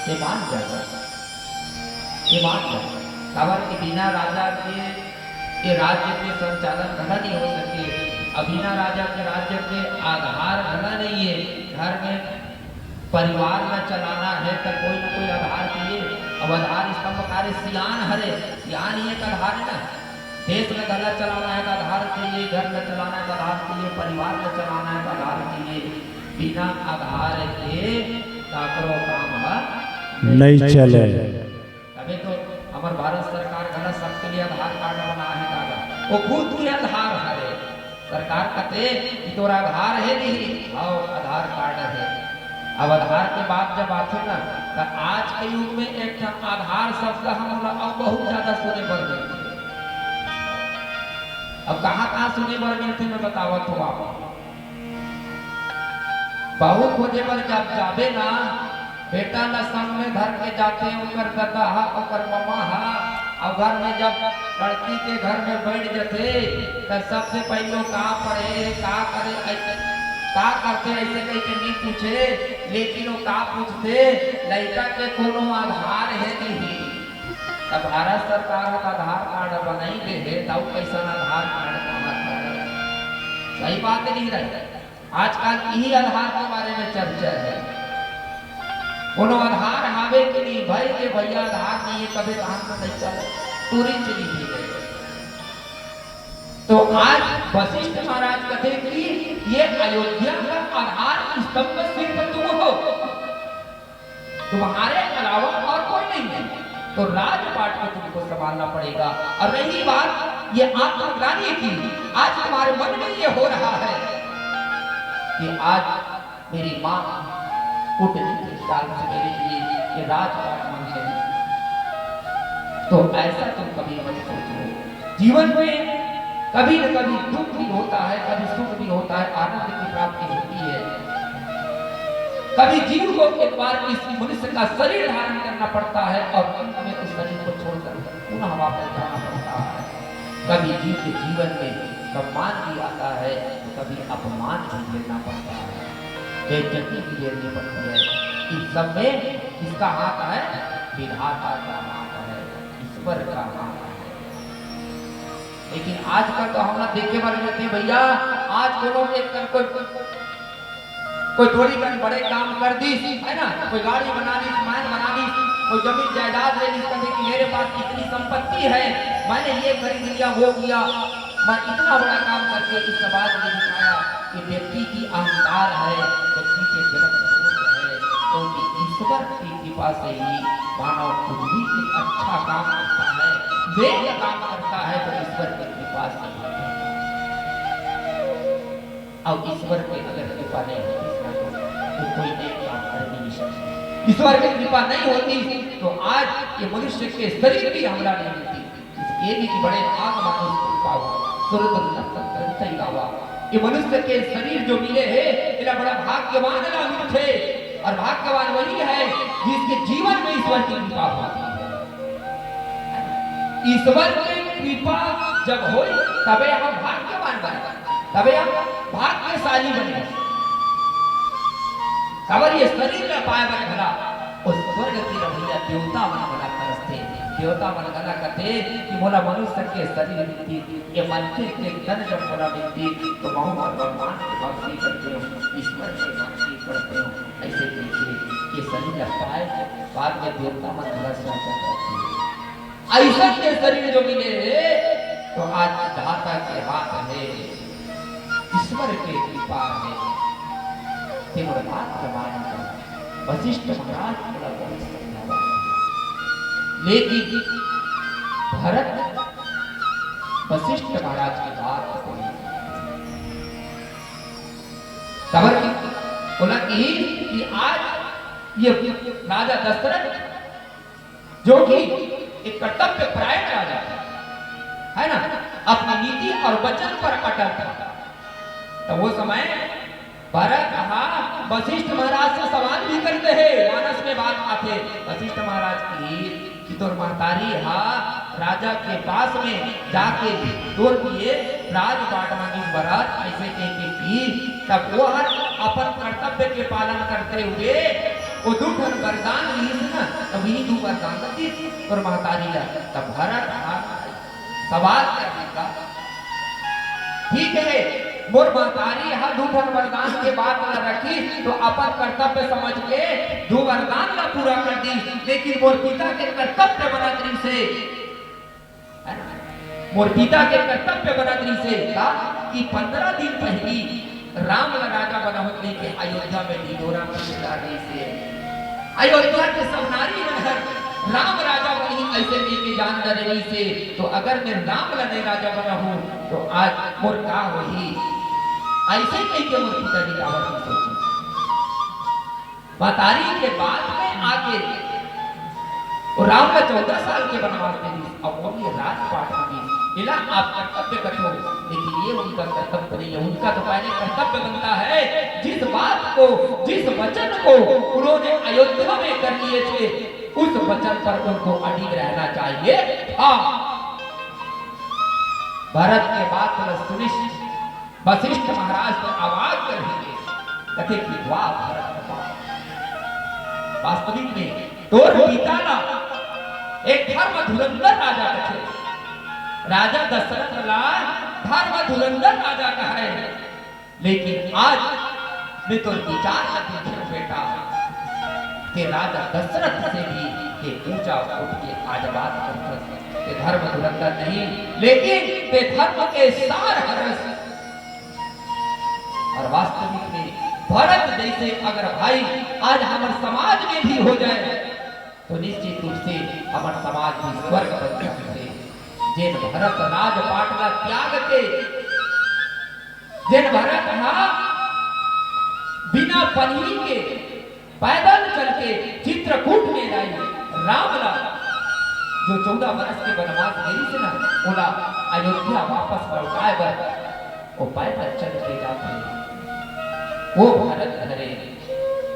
ये मान जा, ये मान जा। काबर कि बिना राजा के ये राज्य के संचालन घला नहीं हो सके। अब बिना राजा के राज्य के आधार घला नहीं है। घर में परिवार ला चलाना है त कोई न कोई आधार चाहिए। अब आधार स्तंभ कार्य सियान हरे, सियान ही एक आधार है ना। देश ला घला चलाना है त आधार चाहिए, घर ला चलाना है त आधार चाहिए, परिवार ला चलाना है त आधार चाहिए। बिना आधार के काकरो काम ह नहीं चले। तबे तो हमर भारत सरकार घला सबके लिए आधार कार्ड बना है दादा, वो खुद के आधार हरे। सरकार कथे कि तोर आधार हे नहीं, आओ आधार कार्ड है। अब आधार के बात जब आथे ना, त आज के युग में एक ठन आधार शब्द हमन ला अउ बहुत ज्यादा सुने बर मिलथे। अब कहाँ कहाँ सुने बर मिलथे, मैं बतावत हूँ आप। बहू खोजे बर जब जाबे ना, बेटा ला संग में धर के जाथे, ओकर ददा हा, ओकर ममा हा, अउ घर में जब लड़की के घर में बैठ जथे, त सबसे पहले का पढ़े, का करे, ऐसे, का करथे, ऐसे कह के नहीं पूछे, लेकिन वो का पूछथे, लड़का के कोनो आधार हे नहीं। त भारत सरकार ह त आधार कार्ड बनाई दे हे, त अउ कैसन आधार कार्ड का सही बात नहीं रहे। आजकल यही आधार के बारे में चर्चा है। कोनो आधार हावे कि नहीं? भाई के भैया आधार नहीं है, तबे धान तो नहीं चले, टूरी चली भी गई। तो आज वशिष्ठ महाराज कहते कि ये अयोध्या का आधार स्तंभ सिर्फ तुम हो, तुम्हारे अलावा और कोई नहीं है। तो राजपाट को तुमको संभालना पड़ेगा। और रही बात ये आत्मग्लानि की, आज तुम्हारे मन में ये हो रहा है कि आज मेरी माँ कुटनीति काल से मेरे लिए ये राजपाट मांग रही है, तो ऐसा तुम कभी मत सोचो। जीवन में कभी न कभी दुख भी होता है, कभी सुख भी होता है, आनंद की प्राप्ति होती है। कभी जीव को एक बार इस मनुष्य का शरीर धारण करना पड़ता है और अंत में उस शरीर को छोड़कर पुनः वापस जाना पड़ता है। कभी जीव के जीवन में सम्मान भी आता है, तो कभी अपमान भी झेलना पड़ता है, बेइज्जती भी झेलनी पड़ती है। इस सब में किसका हाथ है? विधाता का हाथ है, ईश्वर का हाथ है। लेकिन आजकल तो हम लोग देखे बर मिलते हैं भैया, आज कोनो एक कर कोई, कोई थोड़ी कन बड़े काम कर दीस, है ना, कोई गाड़ी बना लीस, महल बना लीस, कोई जमीन जायदाद ले लीस, कहते कि मेरे पास इतनी संपत्ति है, मैंने ये खरीद लिया, वो किया, मैं इतना बड़ा काम करके इस समाज में दिखाया। ये व्यक्ति की अहंकार है, व्यक्ति के जन्म दोष है, क्योंकि ईश्वर की कृपा से ही मानव कुछ भी एक अच्छा काम करता है, नेक काम करता है तो ईश्वर की कृपा से होता है। अब ईश्वर की अगर कृपा नहीं होती ना, तो कोई नेक काम कर भी नहीं सकता। ईश्वर की कृपा नहीं होती तो आज ये मनुष्य के शरीर भी हमरा नहीं मिलती। इसके लिए कि बड़े भाग मानुष कृपा हो, सुरत नंदन ग्रंथ ही गावा। ये मनुष्य के शरीर जो मिले है, इला बड़ा भाग्यवान ला मिलथे। और भाग्यवान वही है जिसके जीवन में ईश्वर की कृपा होती है। ईश्वर की कृपा जब होई, तबे हम भाग्यवान बने, तबे हम भाग्यशाली बने। काबर ये शरीर ला पाए बर घला ओ स्वर्ग के भैया देवता मन घला तरसथे। देवता मन घला कथे कि मोला मनुष्य के शरीर मिलती, ये मनखे के तन जब मोला मिलती, तो महूं हर भगवान के भक्ति करते हूँ, ईश्वर के भक्ति करते हूँ। ऐसे करके ये शरीर ला पाए के बाद में देवता मन घला सोचत रहिथे। अइसन के शरीर जो मिले हे, तो आज दाता के हाथ हे, ईश्वर के कृपा हे। ते मोर बात के मान कर, वशिष्ठ महाराज मोला बहुत समझावा। लेकिन भरत वशिष्ठ महाराज के बात को नहीं सुना। काबर कि ओला कि, कि आज ये राजा दशरथ जो कि एक कर्तव्य परायण राजा था, है ना, अपनी नीति और वचन पर अटल था। तो वो समय भरत हा वशिष्ठ महाराज से सवाल भी करते हैं, मानस में बात आथे वशिष्ठ महाराज की कि तोर महतारी हा राजा के पास में जाके तोर लिए राजपाट मांगिस भरत, ऐसे कह के की, तब वो हर अपन कर्तव्य के पालन करते हुए वो दू ठन वरदान लिहिस ना, तब वही दू वरदान ला दिस तोर महतारी ला। तब भरत हा सवाल कर दिस, ठीक है, मोर महतारी हा दू ठन वरदान के बात ला रखिस, तो अपन कर्तव्य समझ के दू वरदान ला पूरा कर दिस, लेकिन मोर पिता के कर्तव्य बनत रहिस हे, है ना? मोर पिता के कर्तव्य बनत रहिस हे का कि पंद्रह दिन पहिली राम ला राजा बनाहूं कहिके अयोध्या में ढिढोरा मचेदार रहिस हे। अयोध्या के सब नारी मन हर राम राजा बनही ऐसे कहिके जान डरे रहिस हे। तो अगर मैं राम ला नहीं राजा बनाहूं तो आज मोर का होही? ऐसे कहिके मोर पिताजी काबर नहीं सोचिस। महतारी के बात में आके वो राम ला चौदह साल के वनवास दे दिस, अब वो ये राजपाट मांगिस, मिला आप कर्तव्य कथो, लेकिन ये उनका कर्तव्य नहीं है। उनका तो पहले कर्तव्य बनता है, जिस बात को, जिस वचन को उन्होंने अयोध्या में कर लिए थे, उस वचन पर उनको अडिग रहना चाहिए था। भरत के बात ला सुनिस वशिष्ठ महाराज तो अवाक रहिगे, कथे कि वाह भरत वाह। वास्तविक में तोर पिता ला एक धर्म धुरंधर राजा कथे, राजा दशरथ ला धर्म धुरंधर राजा कहे। लेकिन आज मैं तोर विचार ला देखेंव बेटा, के राजा दशरथ से भी के ऊंचा उठ के आज बात करथस, के धर्म धुरंधर नहीं, लेकिन ते धर्म के सार हरस। और वास्तविक में भरत जैसे अगर भाई आज हमर समाज में भी हो जाए, तो निश्चित रूप से हमर समाज भी स्वर्ग बन सकथे। जेन भरत राजपाट ला त्याग के, जेन भरत हा बिना पनही के पैदल चल के चित्रकूट में लाई राम ला, जो चौदह बरस के वनवास गईस ना, ओला अयोध्या वापस लौटाए बर वो पैदल चल के जाथे, वो भरत हरे।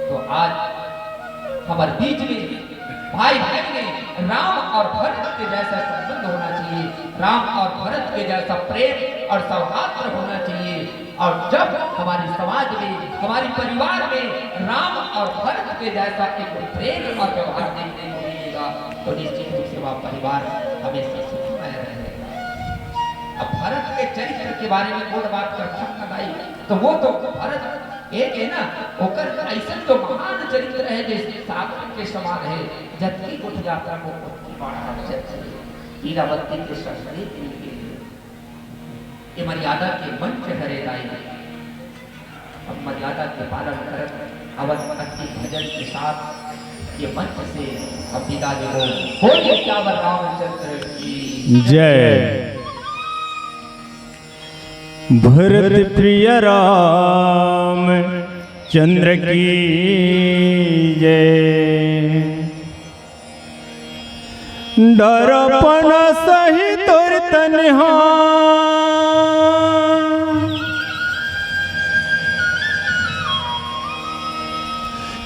तो आज हमर बीच में भाई भाई में राम और भरत के जैसा संबंध होना चाहिए, राम और भरत के जैसा प्रेम और सौहार्द होना चाहिए। और जब हमारे समाज में, हमारे परिवार में राम और भरत के जैसा एक प्रेम और व्यवहार देखने को मिलेगा, तो निश्चित रूप से वह परिवार हमेशा सुखमय रहेगा। अब भरत के चरित्र के बारे में कोन बात करथस ना दाई, तो वो तो भरत एक है ना, ओकर अइसन तो महान चरित्र है, जैसे सागर के समान है, जतकी गोठियाथन वो ओतकी बाढ़त हे। ईरावती के संग ले के ये मर्यादा के मंच हरे दाई, हम मर्यादा के पालन करत अवध भक्ति भजन के साथ ये मंच से हम विदा लेबो। बोलिए सियावर रामचंद्र की जय। भरत प्रिय राम चंद्र की जय। डरपन सही तोर तनहा,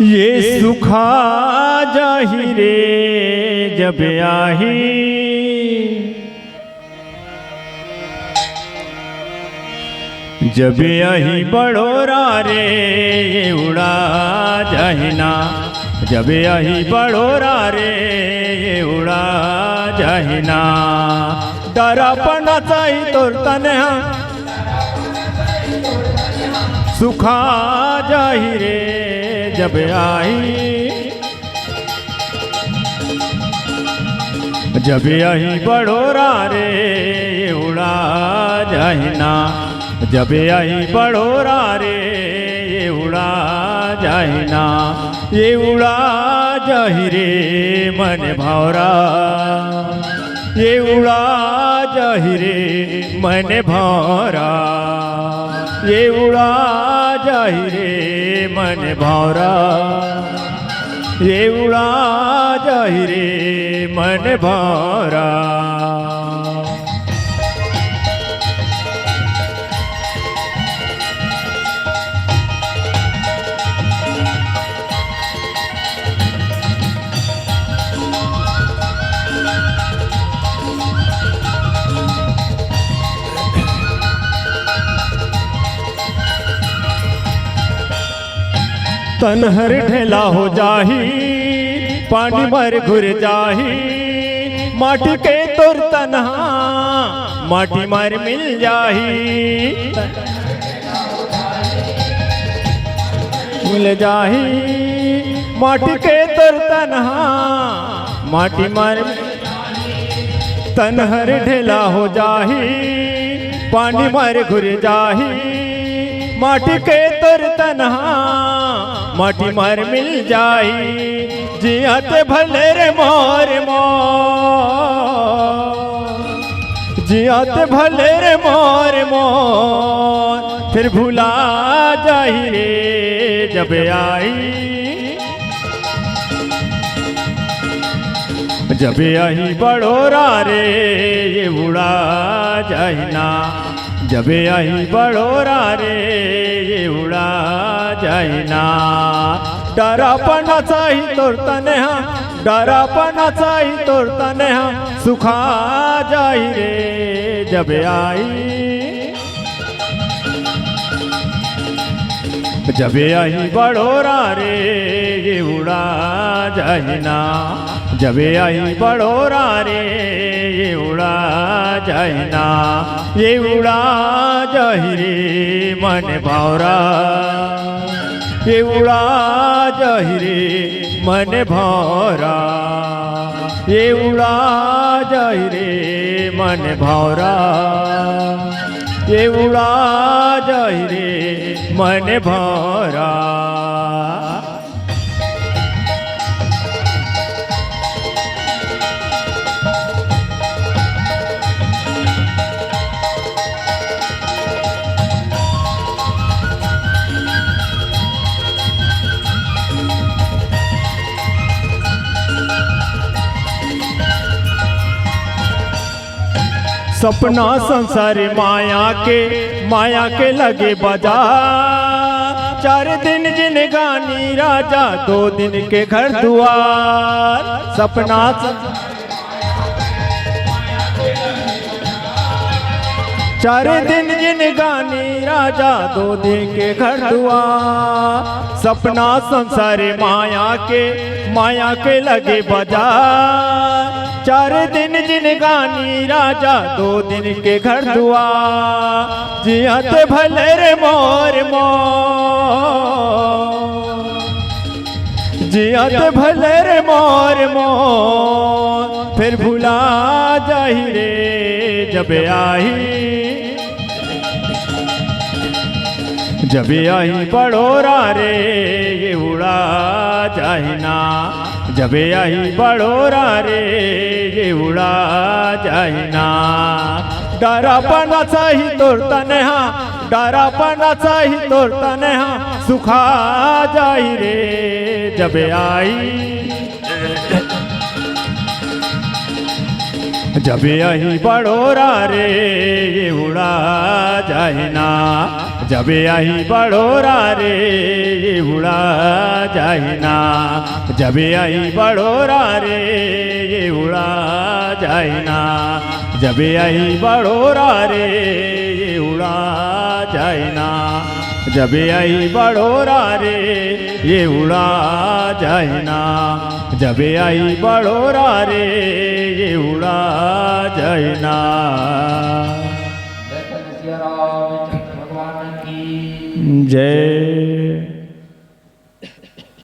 ये सुखा जाही रे जब आही। जब आही बड़ोरा रे, ये उड़ा जाही ना। जब आही बड़ोरा रे, ये उड़ा जाही ना। डरपन सही तोर तनहा, सुखा जाही रे जब आही। जब आही बड़ोरा रे, ये उड़ा जाही ना। जब आही बड़ोरा रे, ये उड़ा जाही ना। ये उड़ा जाही रे मन भौरा, ये उड़ा जाही रे मन भौरा, ये उड़ा जाही रे मन भौरा। ये उड़ा जाही रे मन भौरा। तन हर ढेला हो जाही, पानी मर घुर जाही, माटी के तोर तनहा, माटी मर मिल जाही, मिल जाही, माटी के तोर तनहा, माटी मर तन हर ढेला हो जाही, पानी मर घुर जाही, माटी के तोर तनहा, माटी मर मिल जाही। जियत भले रे मोर मोर, जियत भले रे मोर मोर, फिर भुला जाही रे जब आही। जब आही बड़ोरा रे, ये उड़ा जाही ना। जब आही बड़ोरा रे, ये उड़ा जाही ना। डरपन सही तोर तनहा, डरपन सही तोर तनहा, सुखा जाही रे जब आही। जब आही बड़ोरा रे, ये उड़ा जाही ना। जबे आही बड़ोरा रे, ये उड़ा जाही ना, ये उड़ा जाही रे मन भौरा। ये उड़ा जाही रे मन भौरा, ये उड़ा जाही रे मन भौरा, ये उड़ा जाही रे मन भौरा। सपना संसार माया के, माया के लगे बाजार। चार दिन जिनगानी राजा, दो दिन के घर दुआर। सपना संसार चार दिन जिनगानी राजा, दो दिन के घर दुआर। सपना संसार माया के, माया के लगे बाजार। चार दिन जिनगानी राजा, दो दिन के घर दुआर। जियत भले रे मोर मोर, जियत भले रे मोर मोर, फेर भुला जाही रे जबे आही। जबे आही बड़ोरा रे, ये उड़ा जाही ना। जबे आही बड़ोरा रे, ये उड़ा जाही ना। डरा पना चाही तोर तनहा, डरा पना चाही तोर तनहा, सुखा जाही रे जबे आही। जबे आही बड़ोरा रे, ये उड़ा जाही ना। जबे आही बड़ोरा रे, ये उड़ा जाही ना। जबे आही बड़ोरा रे, ये उड़ा जाही ना। जबे आही बड़ोरा रे, ये उड़ा जाही ना। जबे आही बड़ोरा रे, ये उड़ा जाही ना। जबे आही बड़ोरा रे, ये उड़ा जाही ना। जय।